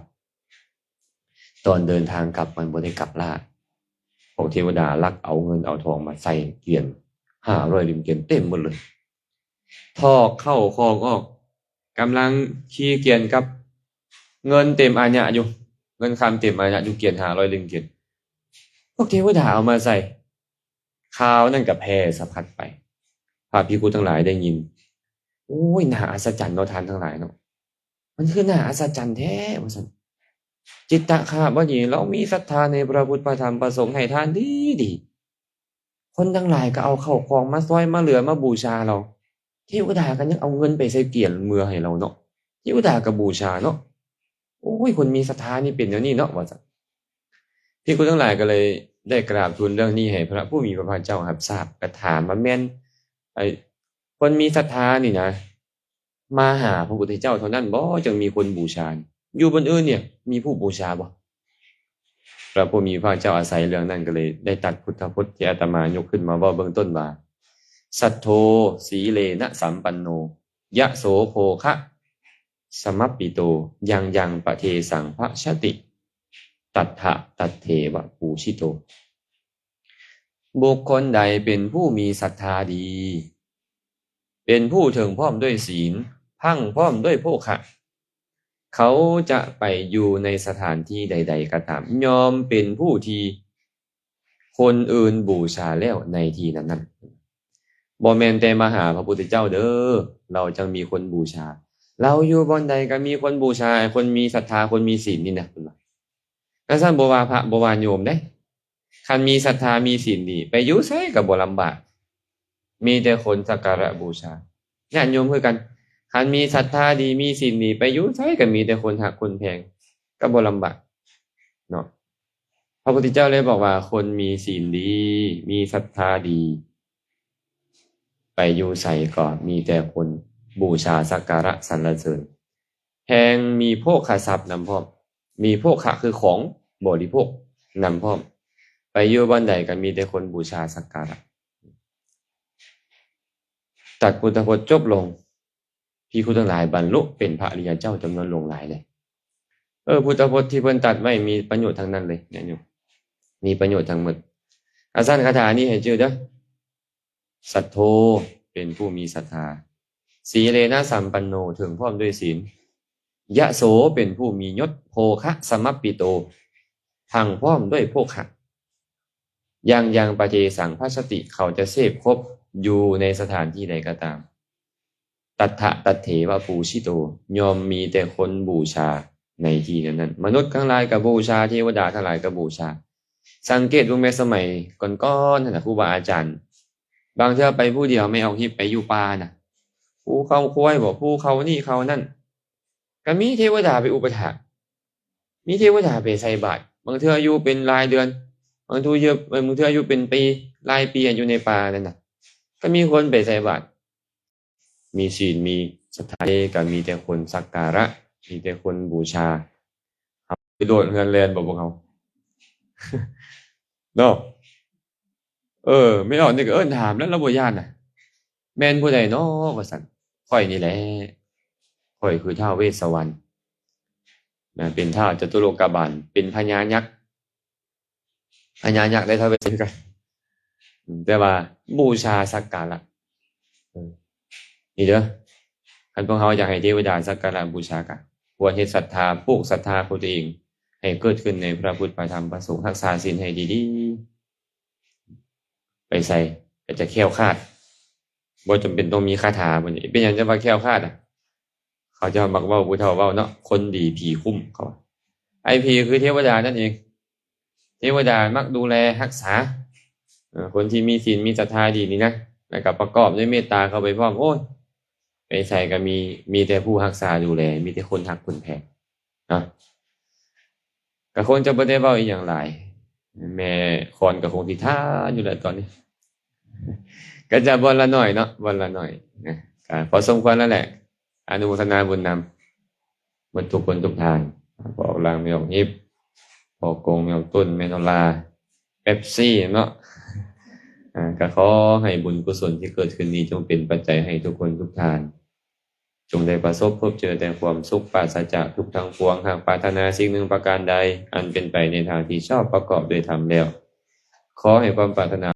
ຕອນເດີນທາງກັບມັນບໍ່ໄດ້ກັບລ້າ, ພວກເທວະດາລັກເອົາເງິນເອົາທອງມາໃສ່ກຽນ ຫ້າຮ້ອຍເຫຼັ້ມກຽນເຕັມໝົດເລີຍ. ຖອກເຂົ້າຂອງອອກ, ກຳລັງຂີ່ກຽນກັບ, ເງິນເຕັມອາຍະຢູ່, ເງິນຄຳເຕັມອາຍະຢູ່, ກຽນຫ້າຮ້ອຍເຫຼັ້ມກຽນ ພວກເທວະດາເອົາມາໃສ່. ຂ່າວນັ້ນກໍແຜ່ສະພັດໄປ, ພະພິກຂຸທັງຫຼາຍໄດ້ຍິນ, ໂອ້ຍ ໜ້າອັດສະຈັນເນາະ ທ່ານທັງຫຼາຍເນາະ, ມັນຄືໜ້າອັດສະຈັນແທ້ ວ່າຊັ້ນ. ຈິດຕະຄະຫະບໍດີ ລາວມີສັດທາໃນພະພຸດ ພະທຳ ພະສົງ ໃຫ້ທານດີໆ. ຄົນທັງຫຼາຍກໍເອົາເຂົ້າຂອງມາຊ່ອຍມາເຫຼືອມາບູຊາລາວ, ເທວະດາກໍຍັງເອົາເງິນໄປໃສ່ກຽນເມືອໃຫ້ລາວເນາະ, ເທວະດາກໍບູຊາເນາະ. ໂອ້ຍ ຄົນມີສັດທານີ້ເປັນແນວນີ້ເນາະ ວ່າຊັ້ນ. ພິກຂຸທັງຫຼາຍກໍເລີຍໄດ້ກາບທູນເລື່ອງນີ້ໃຫ້ພະຜູ້ມີພະພາກເຈົ້າຮັບຊາບ, ກໍຖາມວ່າ ແມ່ນໄອ້ຄົນມີສັດທານີ້ນະ ມາຫາພະພຸດທະເຈົ້າເທົ່ານັ້ນບໍ່ ຈຶ່ງມີຄົນບູຊາ? ຢູ່ບ່ອນອື່ນນີ້ມີຜູ້ບູຊາບໍ່? ພະຜູ້ມີພະພາກເຈົ້າອາໄສເລື່ອງນັ້ນ ກໍເລີຍໄດ້ຕັດພຸດທະພົດທີ່ອາດຕະມາຍົກຂຶ້ນມາເວົ້າເບື້ອງຕົ້ນວ່າ ສັດໂທ ສີເລນະ ສຳປັນໂນ ຍະໂສ ໂພຄະ ສະມັບປິໂຕ ຍັງ ຍັງ ປະເທສັງ ພັດຊະຕິ ຕັດຖະ ຕັດເຖວະ ປູຊິໂຕ. ບຸກຄົນໃດເປັນຜູ້ມີສັດທາດີ, ເປັນຜູ້ເຖິງພ້ອມດ້ວຍສີນ, ພັ່ງພ້ອມດ້ວຍໂພຄະ, ເຂົາຈະໄປຢູ່ໃນສະຖານທີ່ໃດໆກໍຕາມ ຍ່ອມເປັນຜູ້ທີ່ຄົນອື່ນບູຊາແລ້ວໃນທີ່ນັ້ນໆ. ບໍ່ແມ່ນແຕ່ມາຫາພະພຸດທະເຈົ້າເດີ້ ລາວຈັ່ງມີຄົນບູຊາ. ລາວຢູ່ບ່ອນໃດກໍມີຄົນບູຊາ, ຄົນມີສັດທາ, ຄົນມີສິນນີ້ນະ ເພິ່ນວ່າ. ຄັນຊັ້ນບໍ່ວ່າພະ ບໍ່ວ່າໂຍມເດ້. ຄັນມີສັດທາ ມີສິນດີ ໄປຢູ່ໃສກໍບໍ່ລຳບາກ ມີແຕ່ຄົນສັກກາລະບູຊາ. ຍາດໂຍມຄືກັນ ຄັນມີສັດທາດີ ມີສິນດີ ໄປຢູ່ໃສກໍມີແຕ່ຄົນຮັກຄົນແພງ ກໍບໍ່ລຳບາກເນາະ. ພະພຸດທະເຈົ້າເລີຍບອກວ່າ ຄົນມີສິນດີ ມີສັດທາດີ ໄປຢູ່ໃສກໍມີແຕ່ຄົນບູຊາສັກກາລະສັນລະເສີນ ແຖມມີໂພຄະຊັບນຳພ້ອມ ມີໂພຄະຄືຂອງບໍລິໂພກນຳພ້ອມ ໄປຢູ່ບ່ອນໃດກໍມີແຕ່ຄົນບູຊາສັກກາລະ. ຕັດພຸດທະພົດຈົບລົງ ພິກຂຸທັງຫຼາຍບັນລຸເປັນພະອະລິຍະເຈົ້າຈຳນວນຫຼວງຫຼາຍເລີຍ. ເອີ ພຸດທະພົດທີ່ເພິ່ນຕັດໄວ້ມີປະໂຫຍດທັງນັ້ນເລີຍ ຍາດໂຍມ ມີປະໂຫຍດທັງໝົດ. ອາສັນຄາຖານີ້ໃຫ້ຈື່ເດີ້. ສັດໂທ ເປັນຜູ້ມີສັດທາ. ສີເລນະສຳປັນໂນ ເຖິງພ້ອມດ້ວຍສີນ. ຍະໂສ ເປັນຜູ້ມີຍົດ. ໂພຄະສະມັບປິໂຕ ພັງພ້ອມດ້ວຍໂພຄະ. ຍັງຍັງປະເທສັງພັດສະຕິ ເຂົາຈະເສບຄົບຢູ່ໃນສະຖານທີ່ໃດກໍຕາມ. ຕັດຖະຕັດເຖວະປູຊິໂຕ ຍ່ອມມີແຕ່ຄົນບູຊາໃນທີ່ນັ້ນໆ. ມະນຸດທັງຫຼາຍກໍບູຊາ ເທວະດາທັງຫຼາຍກໍບູຊາ. ສັງເກດເບິ່ງແມ້ສະໄໝກ່ອນໆຫັ້ນນະ ຄູບາອາຈານ ບາງເທື່ອໄປຜູ້ດຽວ ແມ່ອອກຮິບໄປຢູ່ປ່ານະ ພູເຂົາຄວາຍບໍ ພູເຂົານີ້ເຂົານັ້ນ ກໍມີເທວະດາໄປອຸປະຖາກ ມີເທວະດາໄປໃສ່ບາດ. ບາງເທື່ອຢູ່ເປັນຫຼາຍເດືອນ ບາງເທື່ອຢູ່ ບາງເທື່ອຢູ່ເປັນປີ ຫຼາຍປີ ຢູ່ໃນປ່ານັ້ນນະ ກໍມີຄົນໄປໃສ່ບາດ. ມີສິນ ມີສັດທາ ກໍມີແຕ່ຄົນສັກກາລະ ມີແຕ່ຄົນບູຊາ. ເຮົາໄປໂດດເຮືອນແລ່ນບໍ່ພວກເຮົາ ເນາະ? ເອີ ແມ່ອອກນີ້ກໍເອີ້ນຖາມແລ້ວ ລາວບໍ່ຢ້ານນະ. ແມ່ນຜູ້ໃດເນາະ ວ່າຊັ້ນ. ຂ້ອຍນີ້ແຫຼະ ຂ້ອຍຄືທ້າວເວດສະວັນນະ ເປັນທ້າວຈະຕຸໂລກະບານ ເປັນພະຍາຍັກ ພະຍາຍັກໄດ້ທ້າວເວດຄືກັນ ແຕ່ວ່າບູຊາສັກກາລະ. ເອີ ນີ້ເດີ້ ຄັນພວກເຮົາຢາກໃຫ້ເທວະດາສັກກາລະບູຊາ ກໍຄວນເຮັດສັດທາ ປູກສັດທາຂອງຕົວເອງໃຫ້ເກີດຂຶ້ນໃນພະພຸດ ພະທຳ ພະສົງ ຮັກສາສິນໃຫ້ດີໆ ໄປໃສກໍຈະແຄ້ວຄາດ ບໍ່ຈຳເປັນຕ້ອງມີຄາຖາ. ເປັນຫຍັງຈະວ່າແຄ້ວຄາດອະ? ເຂົາເຈົ້າມັກເວົ້າ ຜູ້ເຖົ້າເວົ້າເນາະ ຄົນດີຜີຄຸ້ມ ເຂົາວ່າ. ໄອ້ຜີຄືເທວະດານັ້ນເອງ ເທວະດາມັກດູແລຮັກສາ ເອີ ຄົນທີ່ມີສິນມີສັດທາດີນີ້ນະ ແລ້ວກໍປະກອບດ້ວຍເມດຕາເຂົ້າໄປພ້ອມ. ໂອ້ຍ ໄປໃສກໍມີ ມີແຕ່ຜູ້ຮັກສາດູແລ ມີແຕ່ຄົນຮັກຄົນແພງເນາະ. ກໍຄົງຈະບໍ່ໄດ້ເວົ້າອີ່ຫຍັງຫຼາຍ ແມ່ຄອນກໍຄົງຊິຖ້າຢູ່ແຫຼະຕອນນີ້ ກໍຈະບ່ອນລະໜ້ອຍເນາະ ບ່ອນລະໜ້ອຍນະ ກໍພໍສົມຄວນແລ້ວແຫຼະ. ອະນຸໂມທະນາບຸນນຳໝົດທຸກຄົນທຸກທ່ານ ພໍ່ອອກລ່າງ ແມ່ອອກຮິບ ພໍ່ກົງ ແມ່ອອກຕົ້ນ ແມ່ໂນລາ ເປັບຊີເນາະ. ອາ ກໍຂໍໃຫ້ບຸນກຸສົນທີ່ເກີດຂຶ້ນນີ້ ຈົ່ງເປັນປັດໄຈໃຫ້ທຸກຄົນທຸກທ່ານ ຈົ່ງໄດ້ປະສົບພົບເຈີແຕ່ຄວາມສຸກ ປາສຈາກທຸກທັງປວງ. ຫາກປາດຖະໜາສິ່ງໜຶ່ງປະການໃດ ອັນເປັນໄປໃນທາງທີ່ຊອບ ປະກອບດ້ວຍທຳແລ້ວ ຂໍໃຫ້ຄວາມປາດຖະໜາ